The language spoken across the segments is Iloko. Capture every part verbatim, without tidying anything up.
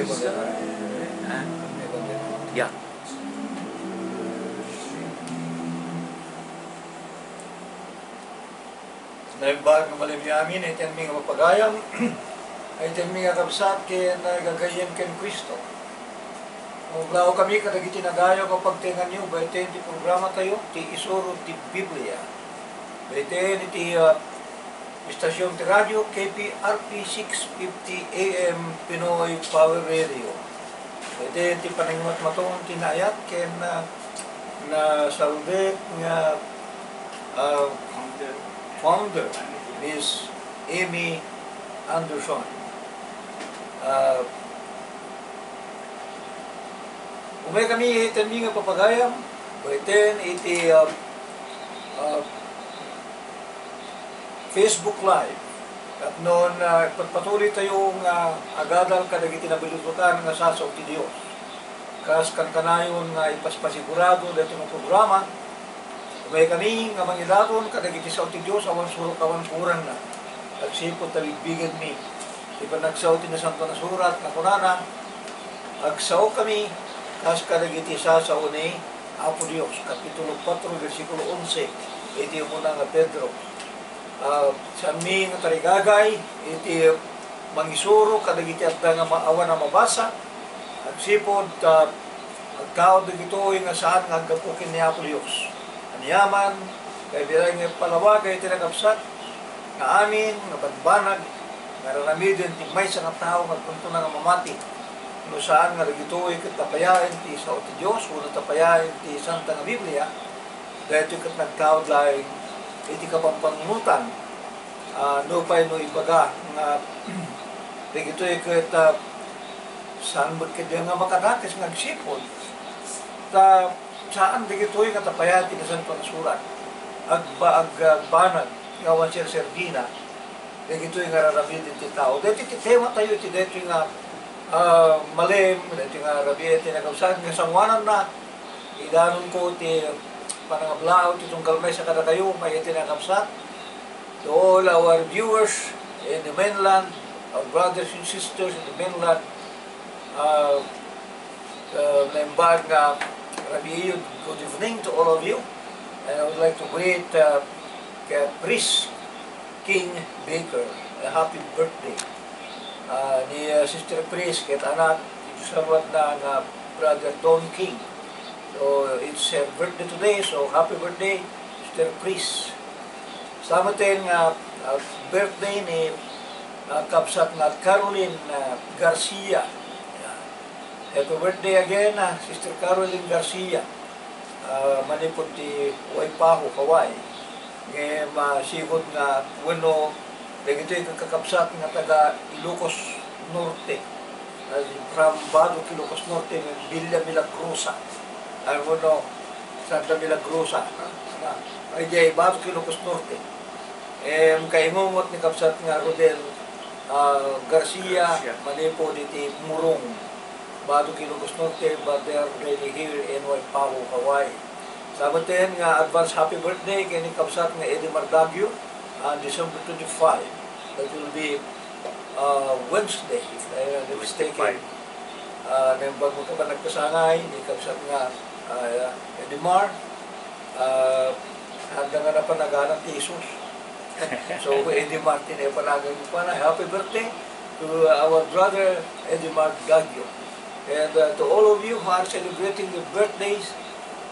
Yeah. Naimbag nga malem-mi amin, iti amin nga mapagayam, iti amin nga kabsat ken, ah, gagayyem ken Cristo. Umawat kami kadagiti nagayaw nga pagtengngaanyo, baiten ti programa tayo, ti Isuro ti Biblia. Baiten iti, ah, istasyon ti radio, K P R P six fifty A M, Pinoy Power Radio. Iti ti panangimatmaton ti naayat ken, ah, nasalbek nga, ah, founder, Miss Amy Anderson. Ah, umay kami iti amin nga papagayam, baiten iti, ah, ah, Facebook Live. Ket no, ah, pagpatuloy tayo nga agadal kadagiti nabilutokan nga sasao ti Dios. Kas kankanayon nga ipaspasigurado daytoy nga programa, umay kami nga mangidaton kadagiti sao ti Dios awan surok awan kurangna. Agsipud ta bigbigenmi ti panagsao ti Nasantoan a Surat nga kunana, "Agsao kami kas kadagiti sasao ni Apo Dios," Kapitulo kuatro, bersikulo onse, iti umuna nga Pedro. Ah, saanmi nga tarigagay iti mangisuro kadagiti adda nga ma-, awan a mabasa, agsipud ta agtaud dagitoy nga saan nga aggapu ken ni Apo Dios. Aniaman, kaibigan nga ipalawag iti nakabsat nga amin nga banbanag nga raramiden ti maysa nga tao nga agkuntuna nga mamati. No saan nga dagitoy ket tapayaen ti sao ti Dios wenno tapayaen ti Santa nga Biblia, daytoy ket nagtaud laeng iti kapampanunotan, ah, nupay no ibaga nga dagitoy ket, ah, saan met ketdi nga makadakes nga agsipud. Ta saan dagitoy nga tapayaen ti Nasantoan a Surat. Agba-, ag-, agbanag nga awan serserbina dagitoy nga raramiden ti tao. Daytoy ti tema tayo iti daytoy nga, ah, malem, daytoy nga rabii ti nakabsat nga sangoananna. Idanonko ti panangablaw ti tunggal maysa kadakayo, mayat ti nakabsat. To all our viewers in the mainland, our brothers and sisters in the mainland, uh, uh, naimbag nga rabii, good evening to all of you. And I would like to greet, uh, Priest King Baker, a happy birthday. Ah, ni, ah, Sister Pris, ket anak, iti saluadna nga Brother Don King. So, it's her birthday today, so happy birthday, Sister Pris. Sa metten nga, ah, birthday ni, ah, kabsat nga Caroline, ah, Garcia. Happy birthday again, ah, Sister Caroline Garcia. Ah, manipud ti Waipahu, Hawaii. Ngem, ah, sigud nga wenno dagitoy kakabsat nga taga Ilocos Norte. Ah, from Badoc, Ilocos Norte, Villa Milagrosa. Ah, wenno Santa Milagrosa. Ah, ay, di, Badoc, Ilocos Norte. Em, kaimumot ni kabsat nga Rodel, ah, Garcia, Garcia. Manipud iti Morong, Badoc, Ilocos Norte, but they are really here in Waipahu, Hawaii. Sa metten nga advance happy birthday ken ni kabsat nga Edimar Dagio, on December twenty-five. That will be, ah, Wednesday, if I'm not mistaken. Twenty-five. Ah, naimbag met a panagkasangay ni kabsat nga, ah, Edimar. Ah, adda nga napanaganat ti Jesus. So, Eddie Martin, eh, panagan mo pa na, happy birthday to our brother Eddie Mark Gagio. And, uh, to all of you who are celebrating your birthdays,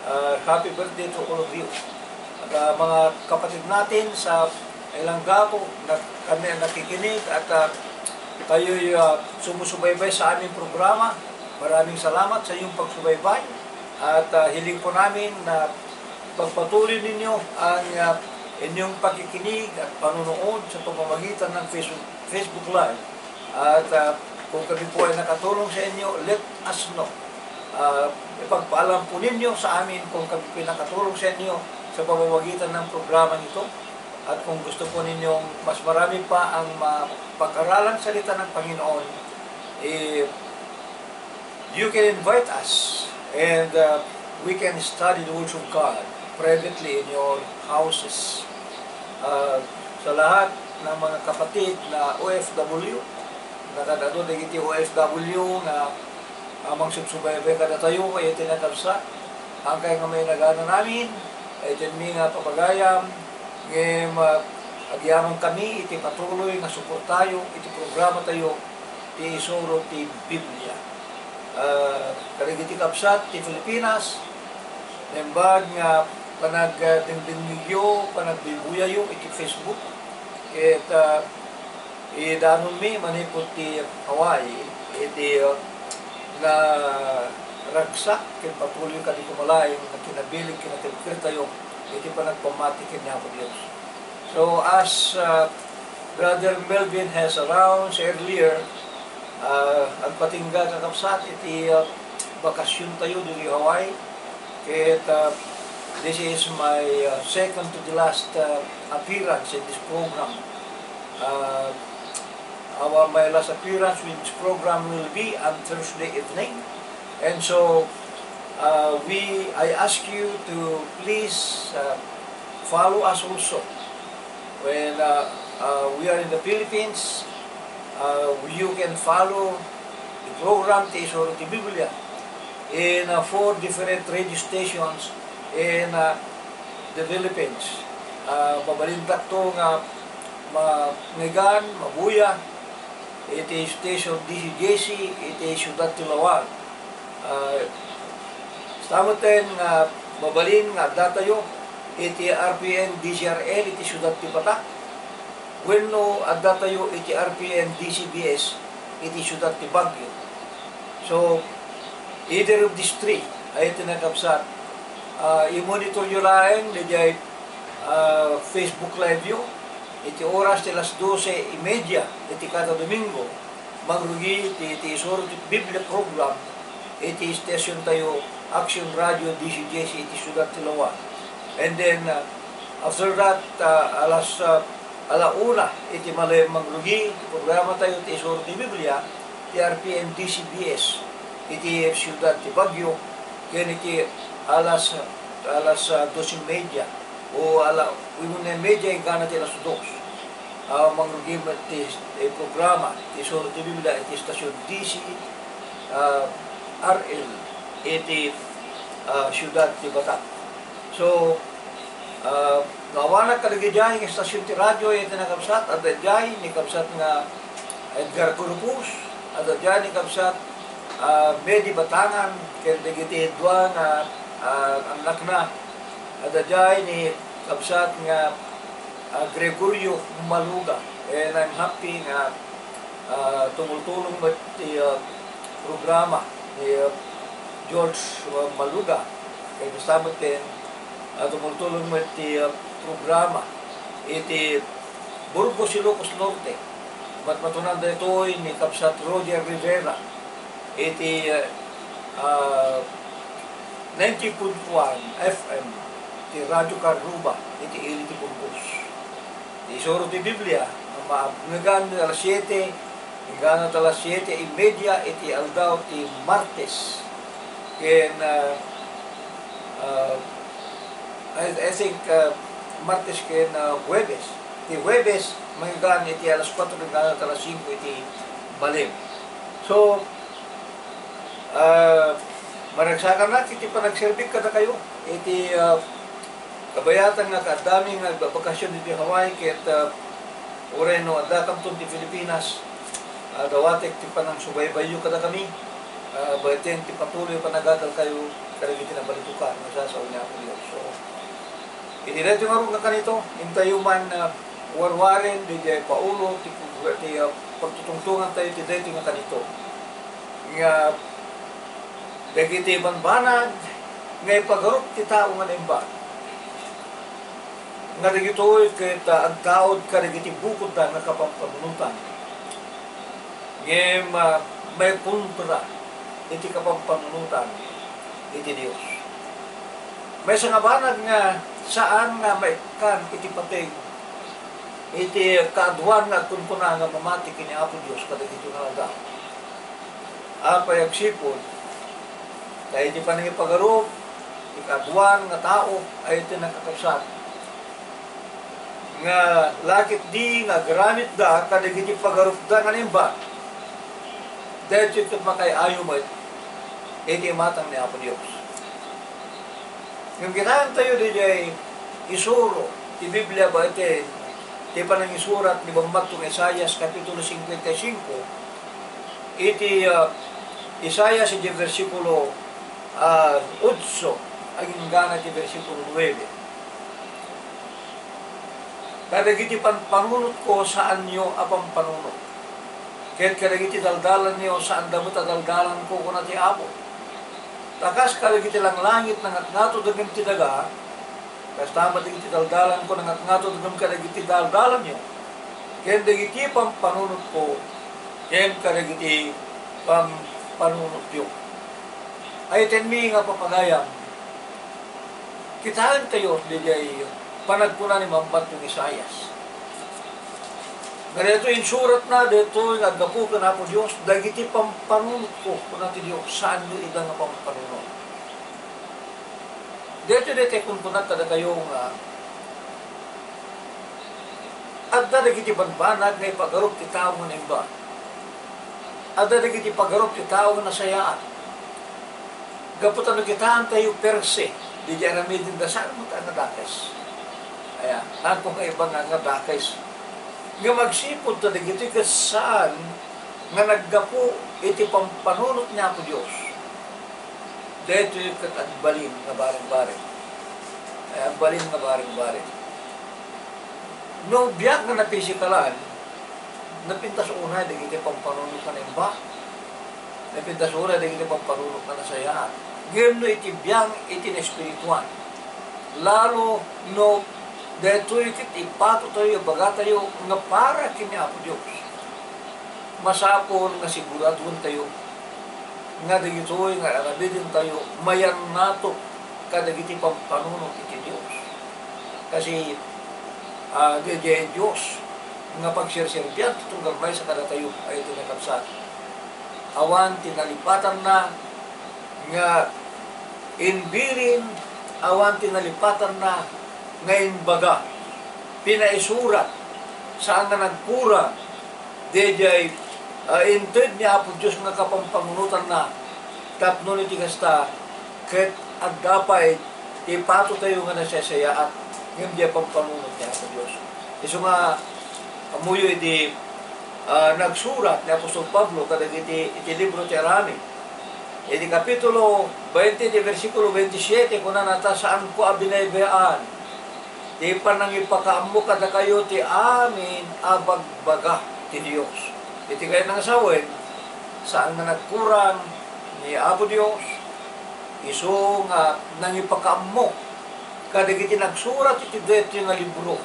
uh, happy birthday to all of you. At, uh, mga kapatid natin sa Aylanggapo, na kami ang nakikinig at, uh, kayo'y, uh, sumusubaybay sa aming programa, maraming salamat sa iyong pagsubaybay. At, ah, hiling po namin na pagpatuloy ninyo ang, ah, inyong pakikinig at panonood sa pamamagitan ng Facebook, Facebook Live. At, ah, kung kami po ay nakatulong sa inyo, let us know. Ah, ipagpaalam po ninyo sa amin kung kami po ay nakatulong sa inyo sa pamamagitan ng programang ito. At kung gusto po ninyong mas marami pa ang mapag-aralan salita ng Panginoon, eh, you can invite us and, uh, we can study the Words of God privately in your houses. Uh, sa lahat ng mga kapatid na O F W, Kadagiti O F W nga, ah, mangsubsubaybay kadatayo, iti nakabsat, angkay nga mainagana namin, iti mi nga papagayam, ngem, ah, agyamankami iti patuloy nga suportayo iti programatayo, ti Isuro ti Biblia. Ah, kadagiti kabsat ti Filipinas, naimbag nga panagdengdengngegyo, panagbuybuyayyo iti Facebook, ket, ah, idanonmi manipud ti Hawaii iti, uh, naragsak ken patuloy kadi pumalaing nga kinabilin ken kinatibkertayo iti panagpammati ken ni Apo Dios. So, as, uh, Brother Melvin has announced earlier, uh, agpatingga, kakabsat, iti, uh, bakasiontayo ditoy Hawaii. Ket, uh, this is my, uh, second to the last, uh, appearance in this program. Uh, our, my last appearance with this program will be on Thursday evening. And so, uh, we, I ask you to please, uh, follow us also. When, uh, uh, we are in the Philippines, uh, you can follow the program Ti Isuro ti Biblia in, uh, four different radio stations in, uh, the Philippines. Uh, mabalindak to nga ma-, ngegan, mabuya, iti station D C J C iti siudad ti Laoag. Ah, kasta metten nga mabalin nga addatayo iti R P N D C R L iti siudad ti Batak, wenno addatayo iti R P N D C B S iti siudad ti Baguio. So, either of these three, ay iti nakabsat, ah, i-monitoryo laeng diay, ah, Facebook Live yo, iti oras ti alas dose y media iti kada Domingo, mangrugi ti, ti Isuro ti Biblia program iti stationtayo, Action Radio D C J C iti siudad ti Laoag. And then, uh, after that, uh, alas, uh, ala una iti malem mangrugi ti programatayo ti Isuro ti Biblia, ti R P N D C B S iti siudad ti Baguio, ken iti alas, alas, ah, dos y media o ala una y media inggana ti alas dos. Ah, mangrugi met ti, eh, programa ti Isuro ti Biblia iti station D C, ah, R L iti, ah, siudad ti Batak. So, ah, no awanak kadagiti station ti radio iti nakabsat, adda diay ni kabsat nga Edgar Corpus, adda diay ni kabsat, ah, Medi Batangan, ken dagiti dua nga, ah, annakna, adda diay ni kabsat nga, ah, Gregorio Maluga. And I'm happy nga, ah, tumultulong met ti, ah, programa ni, ah, George, ah, Maluga. Ken kasta met ken, ah, tumultulong met ti, ah, programa iti Burgos, Ilocos Norte. Matmatunan daytoy ni Kabsat Roger Rivera iti, ah, ninety point one F M ti Radio Carruba iti ili ti Burgos. Ti Isuro ti Biblia, maabngegan ti alas siete, inggana ti alas siete y media iti aldaw ti Martes. Ken, ah, ah, I, I think, ah, Martes ken, ah, Huwebes. Ti Huwebes, manggan iti alas kuatro inggana ti alas singko iti malem. So, ah, maragsakanak iti panagserbik kadakayo iti, ah, kabayatan nga kaaddami nga agbabakasyon iti Hawaii ket, ah, uray no addakamton ti Pilipinas, ah, dawatek ti panangsubaybayyo kadakami, ah, baeten ti patuloy a panagadalkayo kadagiti nabalitokan nga sasao ni Apo Dios. So, iti daytoy ngarud nga kanito, intayo man, ah, warwaren diay paulo ti, ti, ah, pagtutungtongantayo iti daytoy nga kanito. Nga dagiti banbanag nga ipagarup ti tao nga naimbag, nga dagitoy ket, ah, agtaud kadagiti bukodda nga kapampanunotan, ngem, ah, maikontra iti kapampanunotan iti Dios. Maysa nga banag nga saan nga maikkan iti pateg iti kaaduan nga agkunkuna nga mamati ken ni Apo Dios kadagiti nga aldaw. Apay agsipud ta iti panangipagarup ti kaaduan nga tao ay iti nakakabsat nga laketdi nga agramitda kadagiti pagarupda nga naimbag. Daytoy ket makaay-ayo met iti imatang ni Apo Dios. Ngem kitaentayo diay isuro ti Biblia baeten ti panangisurat ni Bambatto nga Isaias, Kapitulo cincuenta y cinco, iti, ah, Isaias iti bersikulo, ah, otso, agingga iti bersikulo nuebe. Kadagiti pampanunotko, saanyo a pampanunot. Ket kadagiti daldalanyo, saanda met a daldalanko, kuna ti Apo. Ta kas kadagiti langlangit nangatngatod ngem ti daga, kasta met dagiti daldalanko nangatngatod ngem kadagiti daldalanyo, ken dagiti pampanunotko, ken kadagiti pampanunotyo. Ay, tenmi nga papagayam, kitaentayo diay panagkuna ni Bambatto nga Isaias. Nga daytoy insuratna, daytoy nga aggapu ken Apo Dios, dagiti pampanunotko, kuna ti Dios, saanyo ida nga pampanunot. Daytoy, daytoy kunkunak kadakayo nga adda dagiti banbanag nga ipagarup ti tao nga naimba. Adda dagiti pagarup ti tao nga nasayaat. Gapu ta no kitaentayo perse, diay aramidenda, saan met a nga dakes. Aya, saan ko nga iba nga, nga dakes. Ngem agsipud ta dagitoy ket saan nga naggapu iti pampanunot ni Apo Dios. Daytoy ket agbalin nga bareng-bareng. Ay, agbalin nga bareng-bareng. No biag nga napisikalan, napintas unay dagiti pampanunot nga naimba. Napintas unay dagiti pampanunot nga nasayaat. Ngem no iti biag iti naespirituan, lalo no daytoy ket ipatotayo, ibagatayo nga para ken ni Apo Dios, masapul nga siguraduentayo nga dagitoy nga aramidentayo mayannato kadagiti pampanunot iti Dios. Kasi, ah, daydiay Dios nga pagserserbian ti tunggal maysa kadatayo a iti nakabsat. Awan ti nalipatanna nga imbilin, awan ti nalipatanna nga imbaga. Pinaisurat, saan nga nagkurang daydiay, ah, inted ni Apo Dios nga kapampangunotanna. Tapno iti kasta, ket adda pay ti ipatotayo nga nasayaat ngem diay pampanunot ni Apo Dios. Isu nga, ammoyo idi, ah, nagsurat ni apostol Pablo kadagiti, iti libro ti Aramid, iti kapitulo veinte, iti bersikulo veintisiete, kunana, "Ta saanko a binaybayan ti panangipakaammo kadakayo ti amin a bagbaga ti Dios." Iti kayatna nga sawen, saan nga nagkurang ni Apo Dios, isu nga nangipakaammo kadagiti nagsurat iti daytoy nga libro,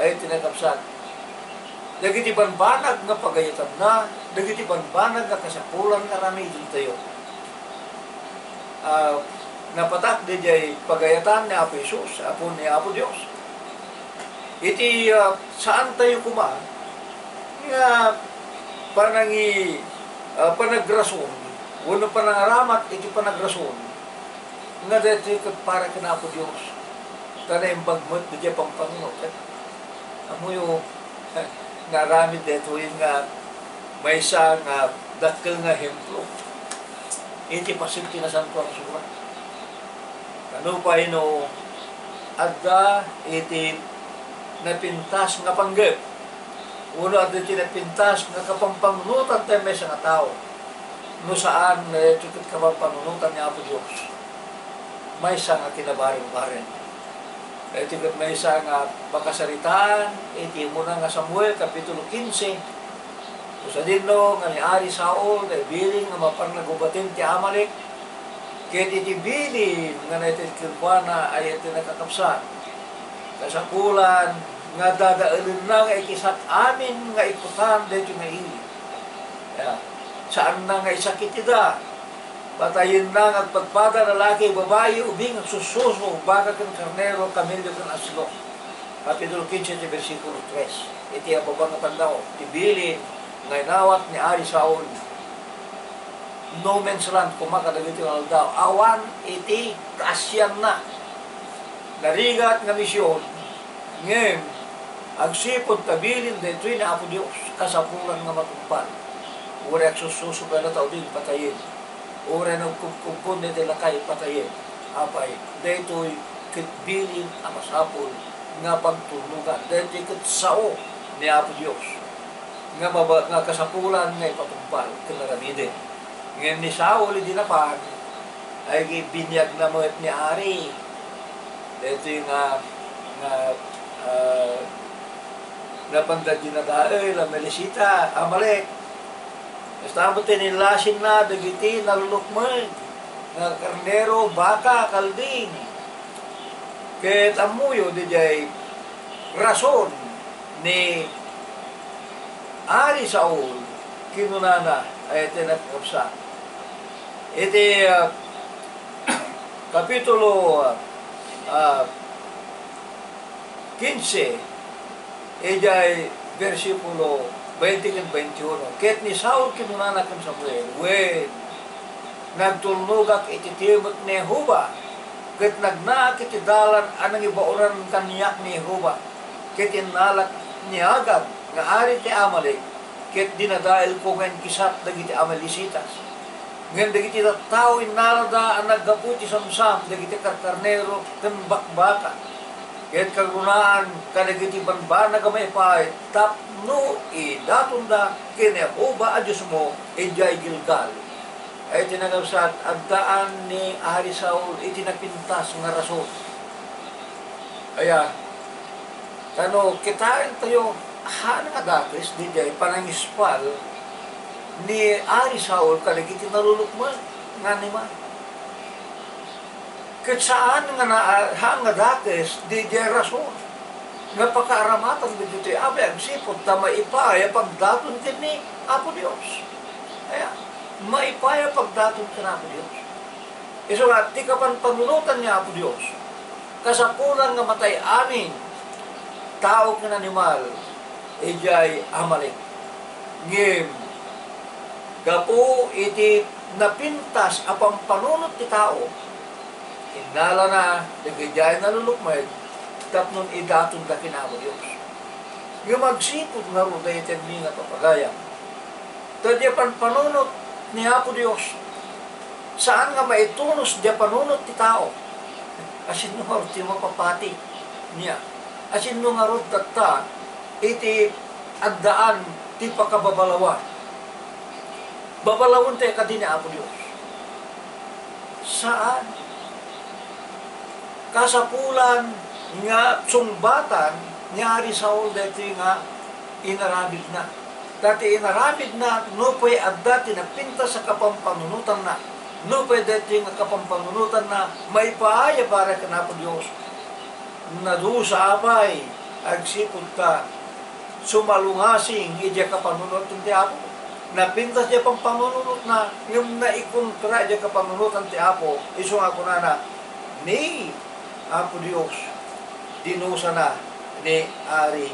ay iti nakabsat. Dagiti banbanag nga pagayatanna, dagiti banbanag nga kasapulan nga aramidentayo. Ah, napatak diay pagayatan ni Apo Jesus, Apo ni Apo Dios. Iti, ah, saantayo koma nga panangi-, ah, panagrason wenno panangaramat iti panagrason nga daytoy ket para ken Apo Dios, ta naimbag met diay pampanunot. Ammoyo nga aramid daytoy nga maysa nga dakkel nga ehemplo iti paset ti Nasantoan a Surat. Nupay no adda iti napintas nga panggep, wenno adda iti napintas nga kapampangunotan ti maysa nga tao, no saan nga daytoy ket kapampangunotan ni Apo Dios, maysa nga kinabareng-bareng. Daytoy ket maysa nga pakasaritaan iti umuna nga Samuel, Kapitulo quince. No sadino nga ni Ari Saul, naibilin nga mapan nga gubaten ti Amalek, ket iti bilin nga naited kenkuana ay iti nakakabsat, kasapulan nga dadaelenna nga ikisak amin nga ikutan daytoy nga ili. Ya, saanna nga isakitida. Patayenna nga agpadpada, lalaki, babai, ubing, agsussuso, baka ken karnero, kamelio ken asno. Kapitulo quince, iti bersikulo tres. Iti ababa nga tandao, ti bilin nga inawat ni Ari Saul. No man's land koma kadagiti nga aldaw. Awan iti kaasianna. Narigat nga mision, ngem agsipud ta bilin daytoy ni Apo Dios, kasapulan nga matungpal. Uray agsussusuka, latawdin, patayen. Uray nagkubkubkon daytoy lakay, patayen. Apay, daytoy ket bilin a masapul nga pagtulnogan. Daytoy ket sao ni Apo Dios nga maba-, nga kasapulan nga ipatungpal ken aramiden. Ngem ni Saul idi napan, ay biniagna met ni Ari. Daytoy nga, nga, ah, napanda dinadael a Melisita, Amalek. Kasta met ti nilasinna dagiti nalulukmeg nga karnero, baka, kalding. Ket ammoyo didiay rason ni Ari Saul, kinunana, ay ti nagkapsa. Iti, ah, Kapitulo, ah, ah, kinse, idiay bersikulo bainte ken bainte uno. Ket ni Saul kinunana ken Samuel, "Wen, nagtulnogak iti timek ni Jehovah, ket nagnaak iti dalan a nangibaonan kaniak ni Jehovah, ket innalak ni Agag nga ari ti Amalek, ket dinadaelko nga inkisat dagiti Amalecitas." Ngem dagiti tattao, innalada a naggapu ti samsam dagiti karkarnero ken bakbaka, ket kagrunaan kadagiti bambanag a maipaay tapno idatonda ken Jehovah a Diosmo idiay Gilgal. Ay ti nagkapsat, addaan ni Ari Saul iti napintas nga rason. Aya, kano, kitaentayo, haan nga dakes didiay panangispal ni Ari Saul kadagiti nalulukmeg nga animal. Ket saan nga na-, haan nga dakes didiay rason nga pakaaramatan dagitoy a agsipud ta maipaay a pagdaton ken ni Apo Dios. Aya, maipaay a pagdaton ken Apo Dios. Isu nga, ti kapanpanunotan ni Apo Dios, kasapulan nga matay amin, tao ken animal, idiay Amalek. Ngem, gapu iti napintas a pampanunot ti tao, innalana dagidiay nalulukmeg tapno idatonda ken Apo Dios. Ngem agsipud ngarud daytoy, mi nga papagayam, ta diay panpanunot ni Apo Dios, saan nga maitunos diay panunot ti tao. Asinno ngarud ti mapapati niya? Asinno ngarud tatta iti addaan ti pakababalawan? Babalawentayo kadi ni Apo Dios? Saan. Kasapulan nga sungbatan ni Ari Saul daytoy nga inaramidna. Ta ti inaramidna, nupay adda ti napintas a kapampanunotanna, nupay daytoy nga kapampanunotanna maipaay a para ken Apo Dios, nadusa apay, agsipud ta sumalungasing idiay kapanunotan ti Apo. Napintas diay pampanunotna, ngem naikontra idiay kapanunotan ti Apo. Isu nga kunana, ni Apo Dios, dinusana ni Ari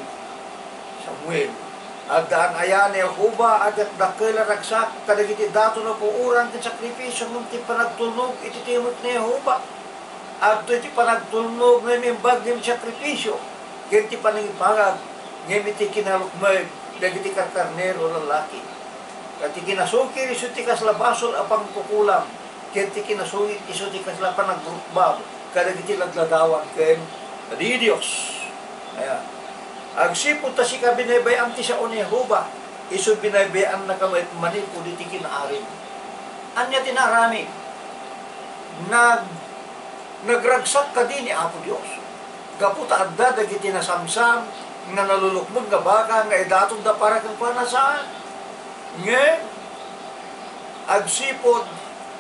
Samuel. Addaan aya ni Jehovah a dakdakkel a ragsak kadagiti daton a puoran ken sakrifisio ngem ti panagtulnog iti timek ni Jehovah? Adtoy ti panagtulnog nga naimbag ngem sakrifisio, ken ti panangipagag ngem iti kinalukmeg dagiti karkarnero lallaki. Ket ti kinasukir isu ti kasla basol a pangkukulam, ket ti kinasungit isu ti kasla panagrukbab kadagiti ladladawan ken didios. Ayan. Agsipud ta sika binaybay-am ti sao ni Jehovah, isu binaybay-annaka met manipud iti kinaarim. Ania ti naaramid? Nag-, nagragsak kadi ni Apo Dios? Gapu ta adda dagiti nasamsam nga nalulukmeg nga baka nga idatonda para kenkuana? Saan. Ngem agsipud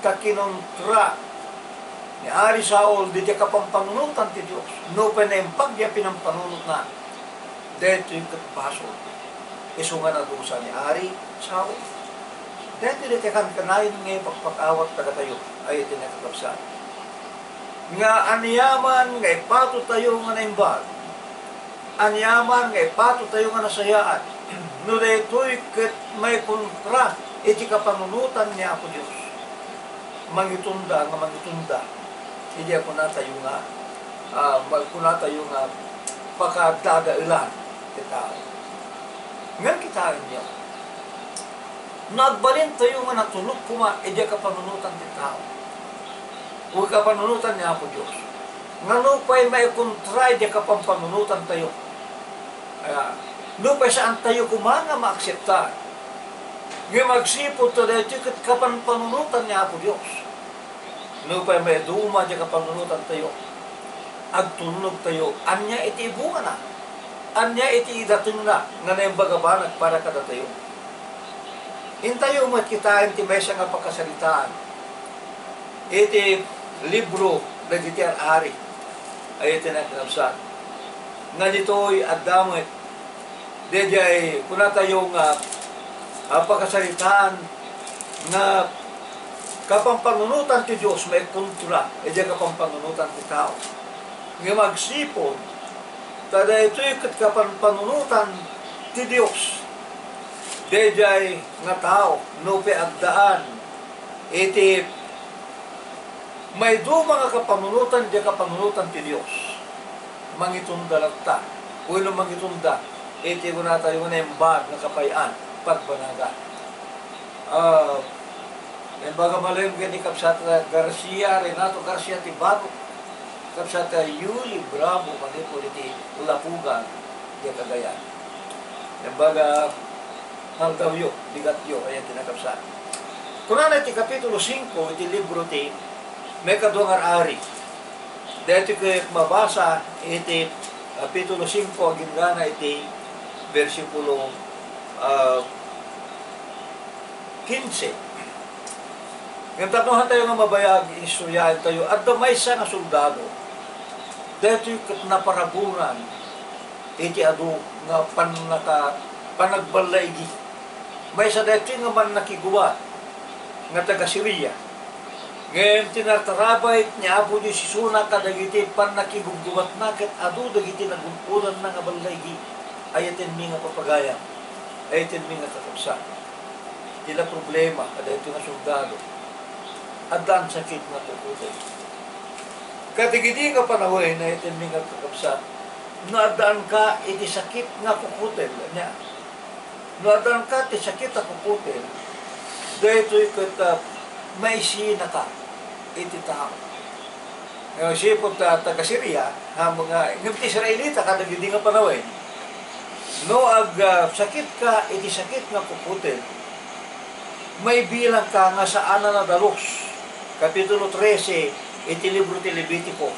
ta kinontra ni Ari Saul diti kapampanunotan ti Dios, nupay naimbag diay pinampanunotanna, daytoy ket basol. Isu nga nadusa ni Ari Saul. Daytoy daytoy kankanayon nga ipakpakaawat kadatayo, ay iti nakakabsat, nga aniaman nga ipatotayo nga naimbag, aniaman nga ipatotayo nga nasayaat, no daytoy ket maikontra iti kapanunotan ni Apo Dios, mangitonda nga mangitonda. Idi a kunatayo nga, ah, ma-, kunatayo nga pakadadaelan ti tao. Ngem kitaenyo, No agbalintayo nga natulok koma idiay kapanunotan ti tao, o kapanunotan ni Apo Dios, ngano pay maikontra idiay kapanpanunotantayo? Aya, no pay saantayo koma nga maakseptar, ngem agsipud ta daytoy ket kapanpanunotan ni Apo Dios. No pay maiduma ti kapanunotantayo, agtulnogtayo, ania iti ibungana? Ania iti idatengna nga naimbag a banag para kadatayo? Intayo met kitaen ti maysa nga pakasaritaan iti libro dagiti ar-ari, ay iti nakakabsat, nga ditoy adda met Daydiay kunatayo nga, ah, pakasaritaan nga kapampanunotan ti Dios maikontra idiay kapampanunotan ti tao. Ngem agsipud ta daytoy ket kapampanunotan ti Dios, daydiay nga tao, nupay agdaan iti maiduma nga kapanunotan, diay kapanunotan ti Dios, mangitunda latta, wenno mangitunda iti kunatayo nga naimbag nga kapay-an, pagbanagan. Ah, naimbag a malem ken ni Kabsat Garcia, Renato Garcia ti Bago, Kabsat Yuli Bravo, manipud iti Lapugan, diay Cagayan. Naimbag a, ah, aldawyo, bigatyo, ayan ti nakabsat. Kunana iti Kapitulo singko iti libro ti Maikadua nga Ar-ari. Daytoy ket mabasa iti Kapitulo singko, agingga iti bersikulo, ah, kinse. Ngem tapno haantayo nga mabayag, istoryaentayo, adda maysa nga soldado. Daytoy ket naparaburan iti adu nga pannaka-, panagballaigi. Maysa daytoy nga mannakigubat nga taga-Siria. Ngem tinartarabay ni Apo Dios isuna kadagiti pannakigubgubatna ket adu dagiti nagun-odanna nga ballaigi. Ayatenmi nga papagayam, ayatenmi nga kakabsat. Ti la problema kadaytoy nga soldado, addan sakit nga kukutel. Kadagidi nga panawen, ayatenmi nga kakabsat, no addaanka iti sakit nga kukutel, ania? No addaanka ti sakit a kukutel, daytoy ket, ah, maisinaka iti tao. Nga sipud ta taga-Siria, nga mga, ngem ti Israelita kadagidi nga panawen, no ag, ah, sakitka iti sakit nga kukutel, maibilangka nga saan a nadalus. Kapitulo trese iti libro ti Levitico,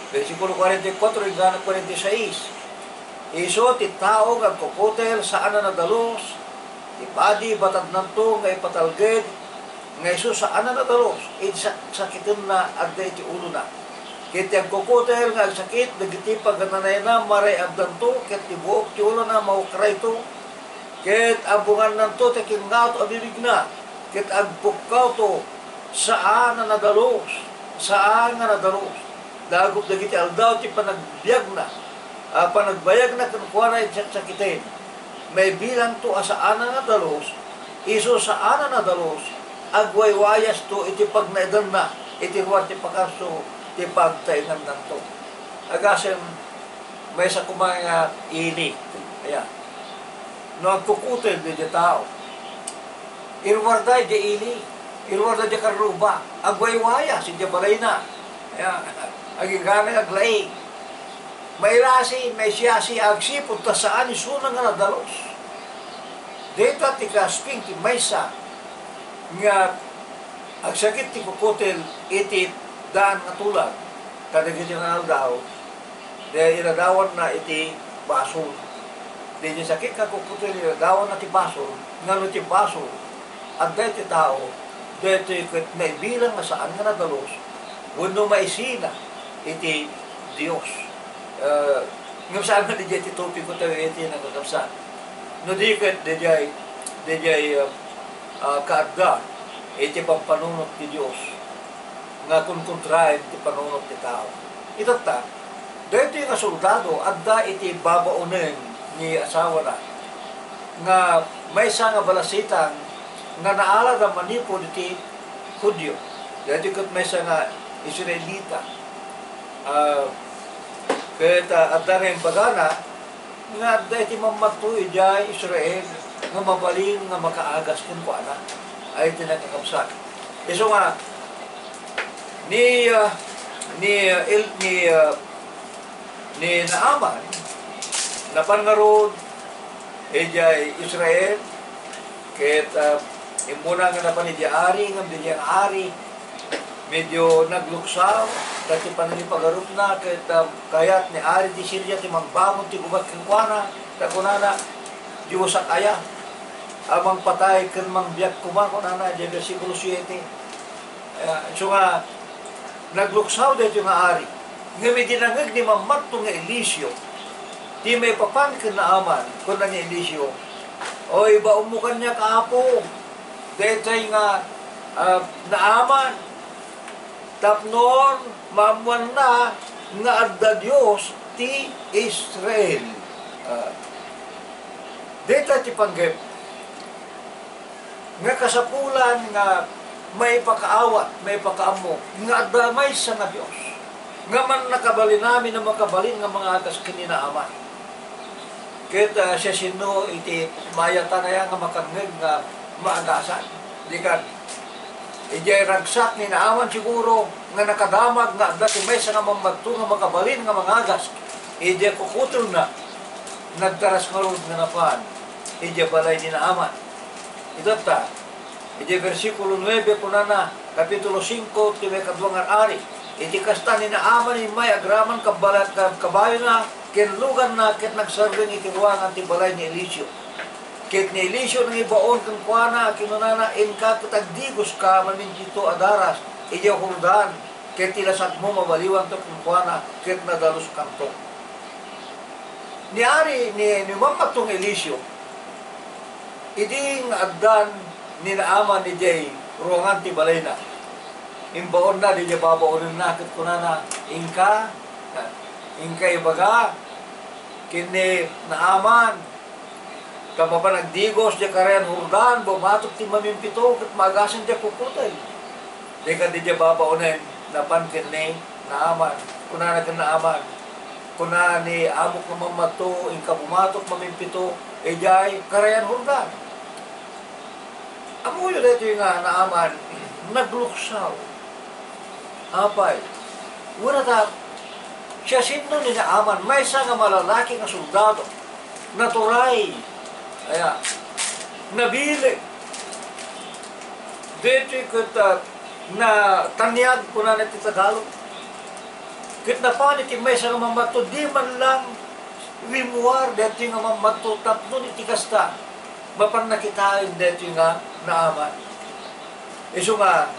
bersikulo kuarenta y kuatro inggana kuarenta y seis. Isu ti tao nga agkukutel saan a nadalus, ti padi batadnanto nga ipatalged, nga isu saan a nadalus, idi sak-, sakitenna adda iti ulona. Ket ti agkukutel nga agsakit dagiti pagananayna maray-abdanto, ket ti buok ti ulona maukrayto, ket abbongannanto ti kingngato a bibigna, ket agpukkawto saan a nadalus, saan nga nadalus. Dagup dagiti aldaw ti panagbiagna, a panagbayagna kenkuana iti saksakiten. Maibilangto a saan a nadalus, isu saan a nadalus, agwaywayasto iti pagnaedanna iti ruar ti pakaso ti pagtaengannanto. Agasem, maysa koma nga ili. Aya. No agkukutel daydiay tao, iruarda idiay ili, iruarda idiay karruba, agwaywayas idiay balayna. Aya, agingganay aglaing. Mairasi, maisiasi, agsipud ta saan isuna nga nadalus. Dayta ti kasping ti maysa nga agsakit ti kukutel iti daan nga tulag kadagiti nga aldaw. Dayta iradawanna iti basol. Daydiay sakit nga kukutel, iradawanna ti basol, ngano ti basol, adda iti tao, daytoy ket naibilang nga saan nga nadalus, wenno maisina iti Dios. Eh, ngem saan nga daydiay ti topiko tayo iti nakakabsat. No di ket daydiay, daydiay, eh, ah, kaadda iti pampanunot ti Dios nga kunkontraen ti panunot ti tao. Itatta, daytoy nga soldado adda iti babaonen ni asawana nga maysa nga balasitan nga naalada manipud iti Judio. Daytoy ket maysa nga Israelita. Ah, ket, ah, adda nga imbagana nga adda iti mammadto idiay Israel. nga mabalin nga makaagas kenkuana. Ay, ti nakakabsat. Isu nga, ni, ah, ni, ah, Il-, ni, ah, ni Naaman, napan ngarud idiay Israel, ket, ah, immuna nga napan idiay ari, ngem diay ari, medio nagluksaw, ta ti panangipagarupna, ket, ah, kayat ni ari ti Siria ti mangbangon ti gubat kenkuana, ta kunana, "Diosak aya, a mangpatay ken mangbiag koma," kunana, idiay bersikulo siete. Aya, isu nga, nagluksaw daytoy nga ari. Ngem idi nangngeg ni Mammatto nga Eliseo, ti maipapan ken Naaman, kuna ni Eliseo, "O, ibaonmo kaniak, Apo, daytoy nga, ah, Naaman, tapno maammoanna nga adda Dios ti Israel." Ah, dayta ti panggep nga kasapulan nga maipakaawat, maipakaammo nga adda maysa nga Dios nga mannakabalin amin a makabalin nga mangagas ken ni Naaman. Ket, ah, siasino iti maayatan aya nga makangngeg nga maagasan? Dikan. Idiay ragsak ni Naaman siguro nga nakadamag nga adda ti maysa nga mammadto nga makabalin nga mangagas idiay kukutelna, nagtaras ngarud nga napan idiay balay ni Naaman. Itatta, idiay bersikulo nuebe, kunana, kapitulo singko ti maikadua nga ari, "Iti kasta ni Naaman immay agraman kabala-, ka-, kabayona ken luganna ket nagsardeng iti ruangan ti balay ni Eliseo." Ket ni Eliseo nangibaon kenkuana, kinunana, "Inka ket agdigoska mamintito a daras idiay Jordan, ket ti lasagmo mabaliwanto kenkuana ket nadaloskanto." Ni ari, ni, ni Mammatto nga Eliseo, idi nga addan ni Naaman idiay ruangan ti balayna, imbaonna didiay babaonenna ket kunana, "Inka, inka ibaga ken ni Naaman, ta mapan agdigos diay karayan Jordan, bumatok ti mamimpito ket maagasan diay kukutel." Diay kadi diay babaonen, napan ken ni Naaman. Kunana ken Naaman, "Kuna ni amok nga mammadto, inka bumatok mamimpito idiay karayan Jordan." Ammoyo daytoy nga Naaman, nagluksaw. Apay, wen a ta, siasino ni Naaman? Maysa nga malalaki nga soldado. Naturay. Aya, nabileg. Daytoy ket, ah, nataniag, kunana ti Tagalog. Ket napan iti maysa nga mammadto, di man lang rimmuar daytoy nga mammadto tapno iti kasta, mapanna kitaen daytoy nga Naaman. Isu nga,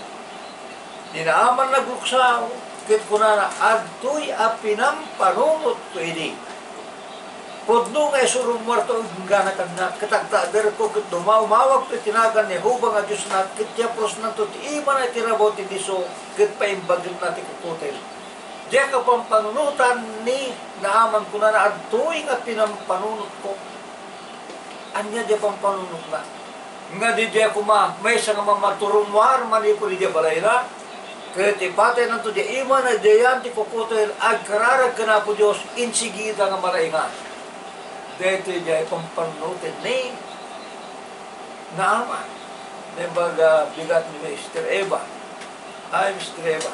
ni Naaman nagluksaw, ket kunana, "Adtoy a pinampanunotko idi. Pudno nga isu rummuarto inggana kaniak, ket agtakderko ket umawagto iti nagan ni Jehovah nga Diosna, ket yaprosnanto ti imana iti rabaw ti disso, ket paimbagenna ti kukutel." Diay kapampannunotan ni Naaman, kunana, "Adtoy nga pinampanunotko." Ania diay pampanunotna? Nga diay koma, maysa nga mammadto rummuar manipud idiay balayna, ket ipataynanto diay imana, diayan ti kukutel, agkararag ken Apo Dios, insigida nga malaingan. Daytoy diay pampannunoten ni Naaman. Naimbag a bigat ni Mister Eva. Ay, Mister Eva.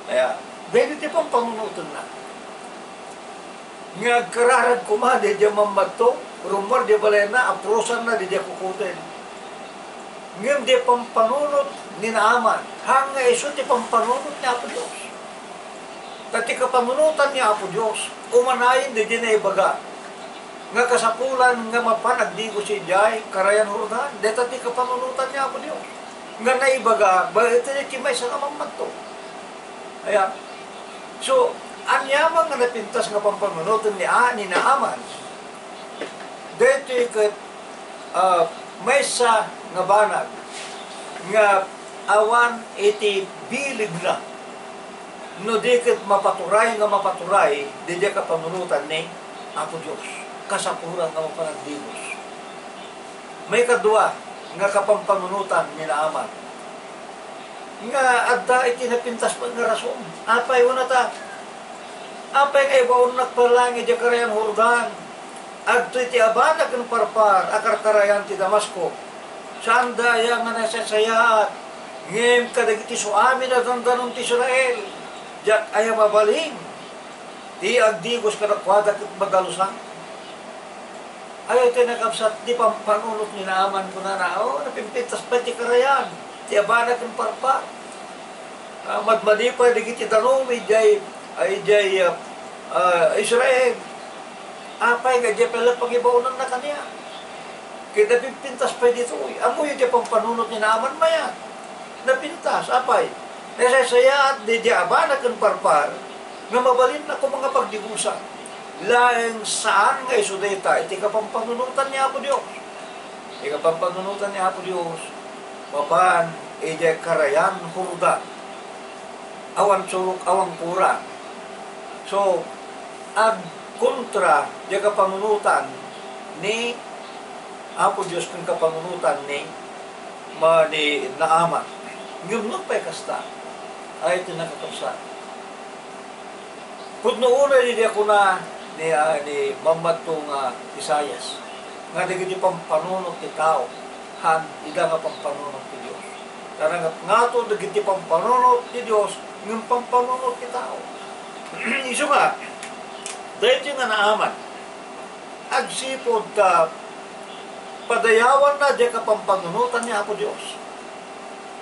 Kaya, daytoy ti pampannunotenna. Nga agkararag koma diay mammadto, rummuar diay balayna, aprosanna diay kukutel. Ngem diay pampanunot ni Naaman, haan nga isu ti pampanunot ni Apo Dios. Ta ti kapanunotan ni Apo Dios, umanayon diay naibaga nga kasapulan nga mapan agdigos idiay karayan Jordan, dayta ti kapanunotan ni Apo Dios. Nga naibaga, ba-, iti, iti maysa nga mammadto. Ayan. So, aniaman nga napintas nga pampanunoten ni, a-, ni Naaman? Daytoy ket, ah, maysa nga banag nga awan iti bilegna no di ket mapaturay nga mapaturay didiay kapanunotan ni Apo Dios. Kasapulan nga mapan agdigos. Maikadua nga kapampanunotan ni Naaman nga adda iti napintas met nga rason. Apay, kunana, apay nga ibaonnak pay laeng idiay karayan Jordan? Adtoy ti abana ken parpar a karkarayan ti Damasco. Saanda aya nga nasaysayaat, ngem kadagiti suamin a dandanon ti Israel, diak aya mabalin ti agdigos kadakuada ket madalusan. Ay, iti nakabsat, ti pampanunot ni Naaman, kunana, "O, napimpintas pay ti karayan, ti abana ken parpar. Ah, madmadi pay dagiti danum idiay, ay, idiay, ah, ah, Israel. Apay nga idiay pay la pangibaonanna kaniak? Ket napimpintas pay ditoy." Ammoyo ti pampanunot ni Naaman mayat. Napintas, apay? Nasaysayaat diay abana ken parpar, nga mabalinna koma nga pagdigosan. Laeng saan nga isu dayta iti kapampanunotan ni Apo Dios. Iti kapampanunotan ni Apo Dios, mapan idiay karayan Jordan. Awan surok, awan kurang. So, agkontra diay kapanunotan ni Apo Dios ken kapanunotan ni ma-, ni Naaman. Ngem nupay kasta, ay ti nakakabsat. Pudno unay diay kuna ni, ah, ni Mammadto nga Isaias, nga dagiti pampanunot ti tao, han ida nga pampanunot ti Dios. Ta nangatngato dagiti pampanunot ti Dios, ngem pampanunot ti tao. Isu nga, daytoy nga Naaman, agsipud ta padayawanna diay kapampanunotan ni Apo Dios.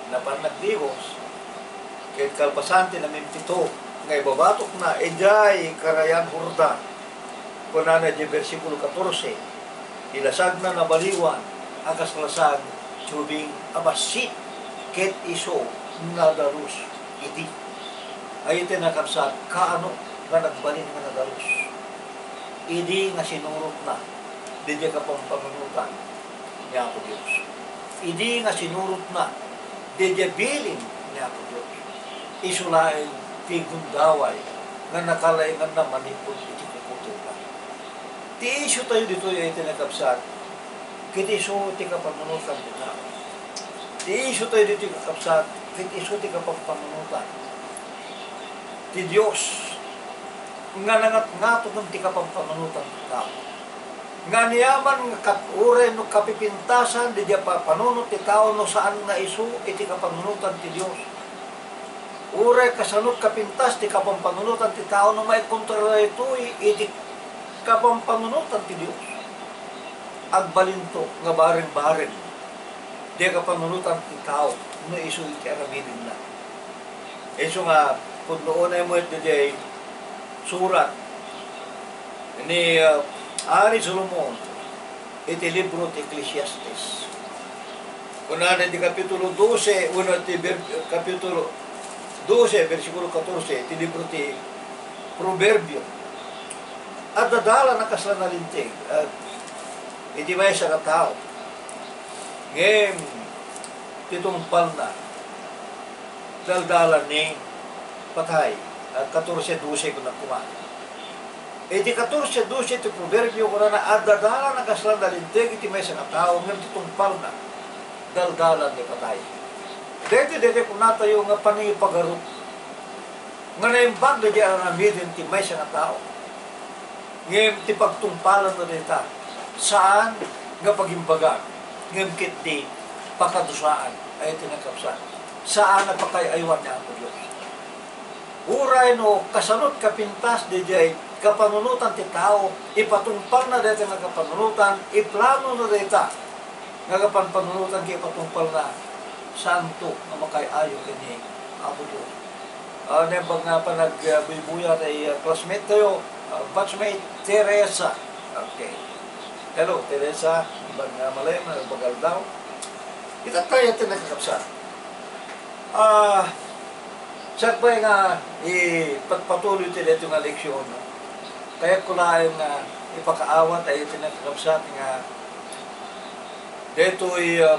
Napan nagdigos, ket kalpasan ti namimpito nga ibabatokna idiay karayan Jordan, kunana idiay bersikulo katorse, "Ti lasagna nabaliwan a kas lasag ti ubing a bassit, ket isu nadalus idi." Ay, iti nakabsat, kaano nga nagbalin nga nadalus? Idi nga sinurotna diay kapampanunotan ni Apo Dios. Idi nga sinurotna diay bilin ni Apo Dios, isu laeng ti gundaway nga nakalainganna manipud iti kukutelna. Ti isu tayo ditoy ay ti nakabsat, ket isu ti kapanunotan ti tao. Ti isu tayo ditoy, kakabsat, ket isu ti kapampanunotan ti Dios nga nangatngato ken ti kapampanunotan ti tao. Nga aniaman nga kat-, uray no kapipintasan diay pa-, panunot ti tao no saan nga isu iti kapanunotan ti Dios. Uray kasano kapintas ti kapampanunotan ti tao no maikontra daytoy iti kapampanunotan ti Dios. Agbalinto nga bareng-bareng diay kapanunotan ti tao no isu iti aramidenna. Isu nga, pudno unay met diay surat ni, ah, Ari Solomon iti libro ti Eclesiastes. Kunana iti Kapitulo dose, wenno iti ber-, Kapitulo dose, bersikulo katorse, iti libro ti Proverbio, "Adda dalan a kasla nalinteg, ah, iti maysa nga tao. Ngem ti tungpalna, daldalan ni patay." Ah, katorse dose kuna koma. Iti katorse dose ti Proverbio, kunana, "Adda dalan a kasla nalinteg iti maysa nga tao, ngem ti tungpalna, daldalan ni patay." Daytoy, daytoy kunatayo nga panangipagarup nga naimbag daydi aramiden ti maysa nga tao. Ngem ti pagtungpalanna dayta, saan nga pagimbagan, ngem ket ti pakadusaan, ay ti nakabsat. Saan a pakay-aywan ni Apo Dios. Uray no kasano ti kapintas daydiay kapanunotan ti tao, ipatungpalna dayta nga kapanunotan, iplanona dayta nga kapanpanunotan ket ipatungpalna, saanto nga makay-ayo ken ni Apo Dios. Ah, naimbag nga panagbuybuyat ay, ah, classmate tayo, ah, batchmate, Teresa. Okay. Hello, Teresa. Naimbag nga malem, naimbag aldaw. Ita tayo ti nakakabsat. Ah, sakbay nga ipagpatuloy ti daytoy nga leksyon, no? Kayatko laeng nga ipakaawat ay ti nakakabsat nga daytoy, ah,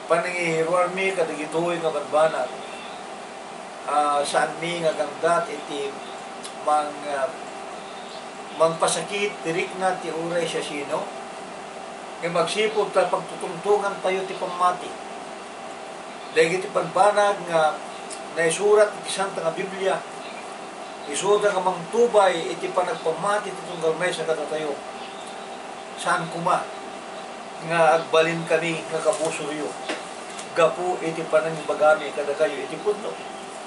panangiruarmi kadagitoy nga banbanag. Ah, saanmi nga aganggat iti mang-, ah, mangpasakit ti rikna ti uray siasino, ngem agsipud ta pagtutungtongan tayo ti pammati. Dagiti banbanag nga naisurat iti Santa nga Biblia, isuda nga mangtubay iti panagpammati ti tunggal maysa kadatayo. Saan koma nga agbalinkami nga kabusoryo gapu iti panangibagami kadakayo iti pudno.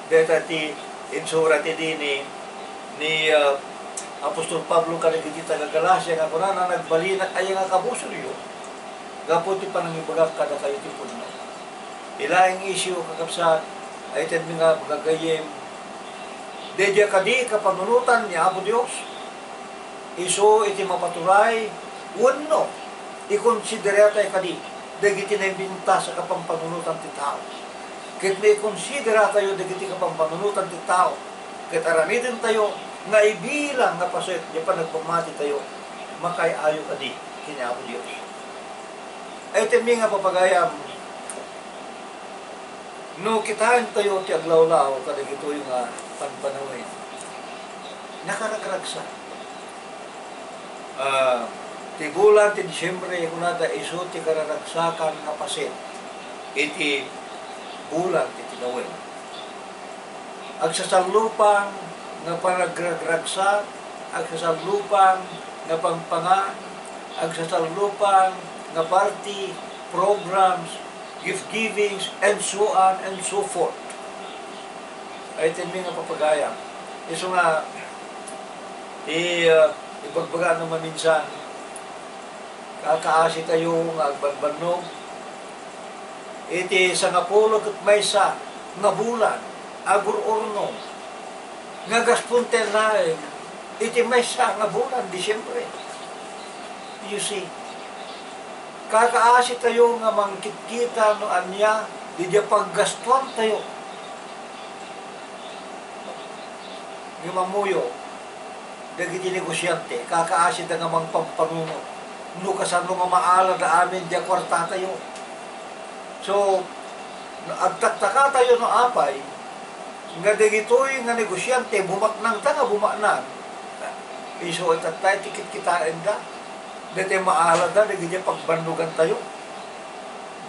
Dayta ti insurat idi ni, ni, ah, Apostol Pablo kadagiti taga-Galacia nga kunana, "Nagbalinak aya nga kabusoryo gapu iti panangibagak kadakayo iti pudno?" Ilaeng isyu, kakabsat, ay tenmi nga gagayyem, daydiay kadi kapanunotan ni Apo Dios? Isu iti mapaturay wenno ikonsideratay kadi dagiti naipintas a kapampanunotan ti tao? Ket no ikonsideratayo dagiti kapampanunotan ti tao, ket aramidentayo nga ibilang nga paset ti panagpamatitayo, makaay-ayo kadi ken ni Apo Dios? Ay tenmi nga papagayam, no kitaentayo ti aglawlaw kadagitoy nga panpanawen, nakaragragsak. Ah, ti bulan ti Disiembre, kunada, isu ti kararagsakan nga paset iti bulan ti tinawen. Agsasallupan nga panagragragsak, agsasallupan nga pangpangan, agsasallupan nga party, programs, gift givings, and so on and so forth. Ay tenmi nga papagayam. Isu nga, ti, ah, ibagbaga no maminsan, kakaasitayo nga agbanbannog iti sangapulo ket maysa nga bulan, agur-urno, nga gaspontayo laeng iti maysa nga bulan, Disiembre. You see, kakaasitayo nga mangkitkita no ania didiay paggastuantayo. Ngem ammoyo, dagiti negosiante, kakaasida nga mangpampanunot no kasano nga maalada amin diay kuartatayo. So, no agtaktakatayo no apay nga dagitoy nga negosiante, bumaknangta nga bumaknang, isu itattay ti kitkitaenda. Daytoy maalada dagiti pagbannogantayo.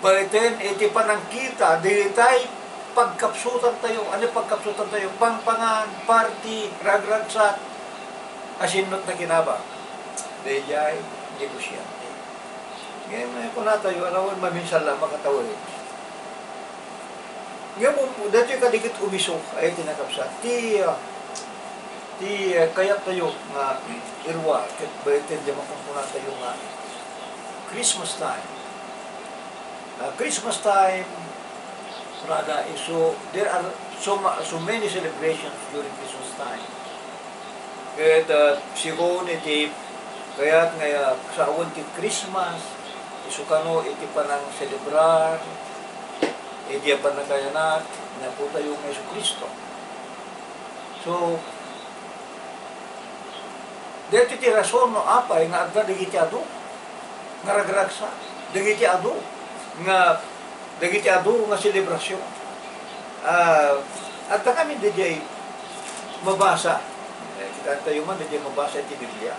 Baeten iti panangkita, daytay pagkapsutantayo. Ania pagkapsutantayo? Pangpangan, party, ragragsak. Asin met nakinabang, daydiay negosiante. Ngem, eh, kunatayo, awan maminsan la makatawen. Ngem, um, daytoy kadi ket umiso, ay, ti nakabsat. Ti, ah, ti, ah, kayat tayo nga irua, ket baeten diay makunkunatayo nga Christmas time. Ah, Christmas time, brother, is so, there are so ma-, so many celebrations during Christmas time. Ket, ah, sigun iti kayat nga, ah, sawen ti Christmas, isu kano iti panangselebrar iti pannakayanak ni Apotayo nga Jesu-Cristo. So, daytoy ti rason no apay nga adda dagiti adu nga ragragsak, dagiti adu nga, dagiti adu nga selebrasyon. Ah, adda kami daydiay mabasa. Eh, kitaentayo man daydiay mabasa iti Biblia.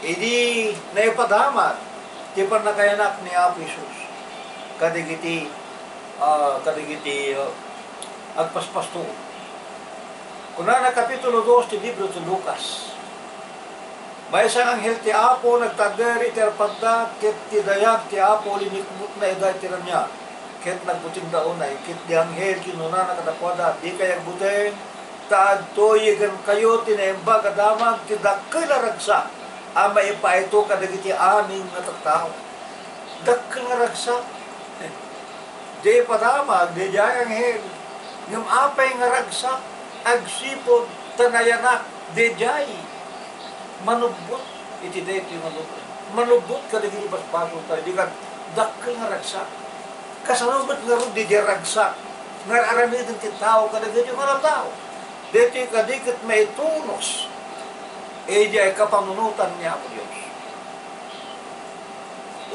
Idi naipadamag ti pannakayanak ni Apo Jesus kadagiti, ah, kadagiti, ah, agpaspasto. Kunana, Kapitulo dos ti libro ti Lucas, "Maysa nga anghel ti Apo nagtagder iti arpadda, ket ti dayag ti Apo linikmutna ida iti raniag, ket nagbutingda unay. Ket ti anghel kinunana kadakuada, 'Dikay agbuteng, ta adtoyenkayo ti Naimbag a Damag ti dakkel a ragsak a maipaayto kadagiti amin nga tattao.'" Dakkel nga ragsak. Diay padamag daydiay anghel. Ngem apay nga ragsak agsipud ta nayanak daydiay manubbot iti daytoy nga lubong? Manubbot kadagiti basbasoltayo, di ket dakkel nga ragsak. Kasano met ngarud daydiay ragsak nga ar-aramiden ti tao kadagiti nga tao? Daytoy kadi ket maitunos idiay kapanunotan ni Apo Dios.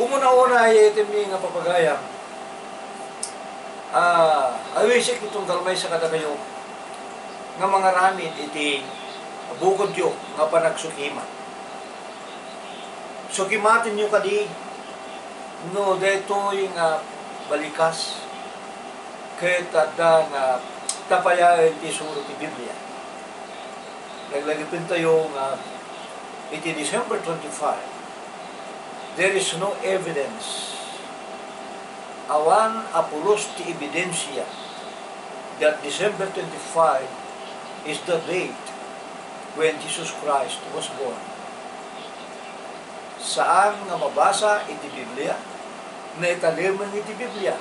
Umuna-una, ay itinmi nga papagayam, ah, awisik itunggal maysa kadakayo nga mangaramid iti bukodyo nga panagsukimat. Sukimatenyo kadi no daytoy nga balikas ket adda nga tapayaen ti isuro ti Biblia. Laglagipentayo nga iti December twenty-five, There is no evidence. Awan a pulos ti ebidensia that December twenty-five is the date when Jesus Christ was born. Saan nga mabasa iti Biblia, naitalem iti Biblia,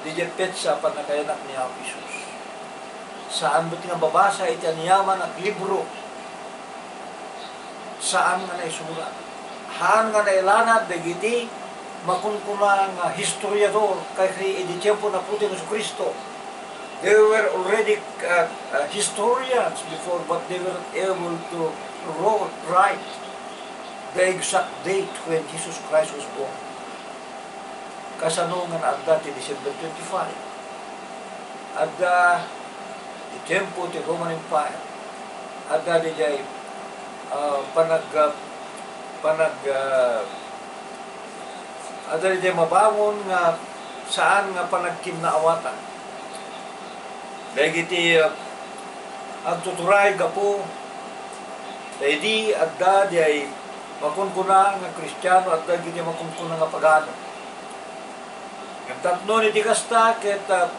diay petsa pannakayanak ni Apo Jesus. Saan met nga mabasa iti aniaman a libro, saan nga naisurat. Haan nga nailanad dagiti makunkuna nga historiador ket idi tiempo ni Apotayo Jesu-Cristo. There were already, uh, uh, historians before, but they were able to wrote, write the exact date when Jesus Christ was born. Kasano nga naadda ti December twenty-five? Adda ti tiempo ti Roman Empire. Adda diay, ah, panag-, ah, panag-, ah, adda diay mabangon nga saan nga panagkinnaawatan. Dagiti, ah, agtuturay gapu, ta idi adda diay makunkuna nga Kristiano, adda dagiti makunkuna nga pagano. Ngem tapno iti kasta ket, ah,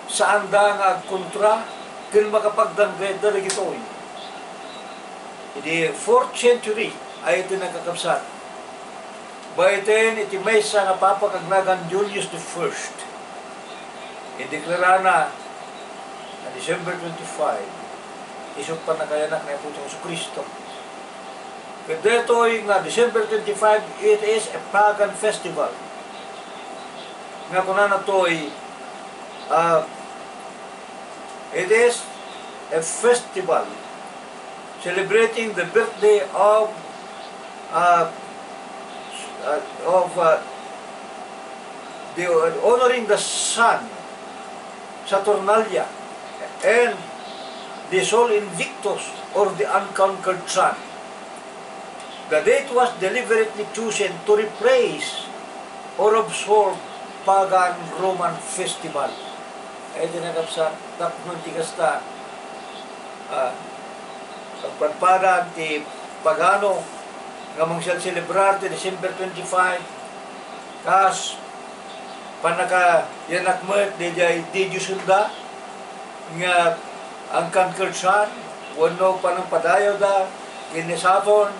saanda nga agkontra ken makapagdanggayda dagitoy. Idi fourth century ay iti nakakabsat. Baeten iti maysa nga papa nga agnagan Julius the First, ideklarana nga December twenty-five, isu pannakayanak ni Apo Jesu-Cristo. Ket daytoy nga December twenty-five, it is a pagan festival. Nga kunana toy, ah, it is a festival celebrating the birthday of, uh, uh, of, uh, the, uh, honoring the sun, Saturnalia, and the Sol Invictus, or the unconquered sun. The date was deliberately chosen to replace or absorb pagan Roman festival. Ay, di nakapsa, tapno ti kasta, ah, pagpadpadan ti pagano nga mangselselebrar ti December twenty-five, kas pannakayanak met diay didiosenda nga unconquered sun wenno panangpadayawda ken ni Saturn,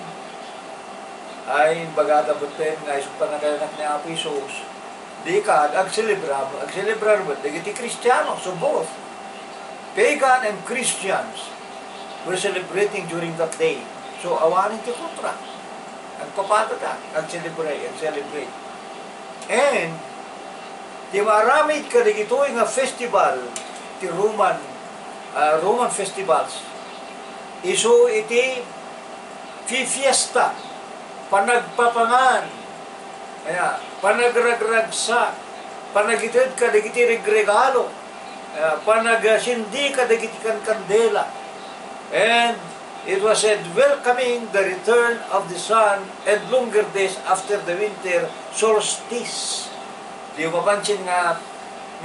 ay imbagada metten nga isu pannakayanak ni Apo Jesus. Di kad agselebra, agselebrar met dagiti Kristiano, so both pagan and Christians were celebrating during that day. So, awanen ti kontra. Agpapadada, agcelebrate, agcelebrate. And, ti maaramid kadagitoy nga festival, ti Roman, ah, Roman festivals, isu iti fifiesta, panagpapangan, aya, panagragragsak, panagited kadagiti regregalo, aya, panagsindi kadagiti kankandela. And it was said, welcoming the return of the sun and longer days after the winter solstice. Di mapansin nga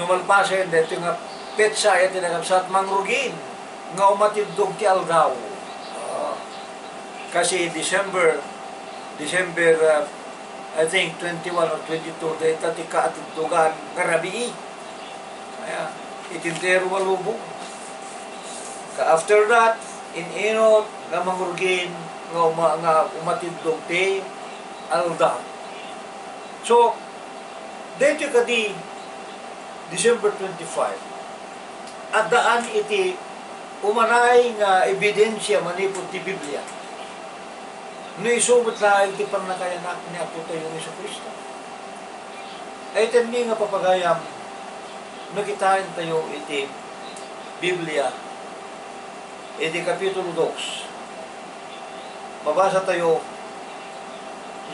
no malpasen daytoy nga petsa iti nakabsat, mangrugin nga umatiddog ti aldaw. Ah, kasi December, December, ah, I think twenty-one or twenty-two, dayta ti kaatiddogan nga rabii. Aya, iti entero nga lubong. Ka after that, in-inut nga mangrugin nga uma-, nga umatiddog ti aldaw. So, daytoy kadi December twenty-five, addaan iti umanay nga ebidensia manipud ti Biblia. No isu met laeng ti pannakayanak ni Apotayo Jesu-Cristo. Ay, tenmi nga papagayam, no kitaentayo iti Biblia, iti Kapitulo dos, mabasatayo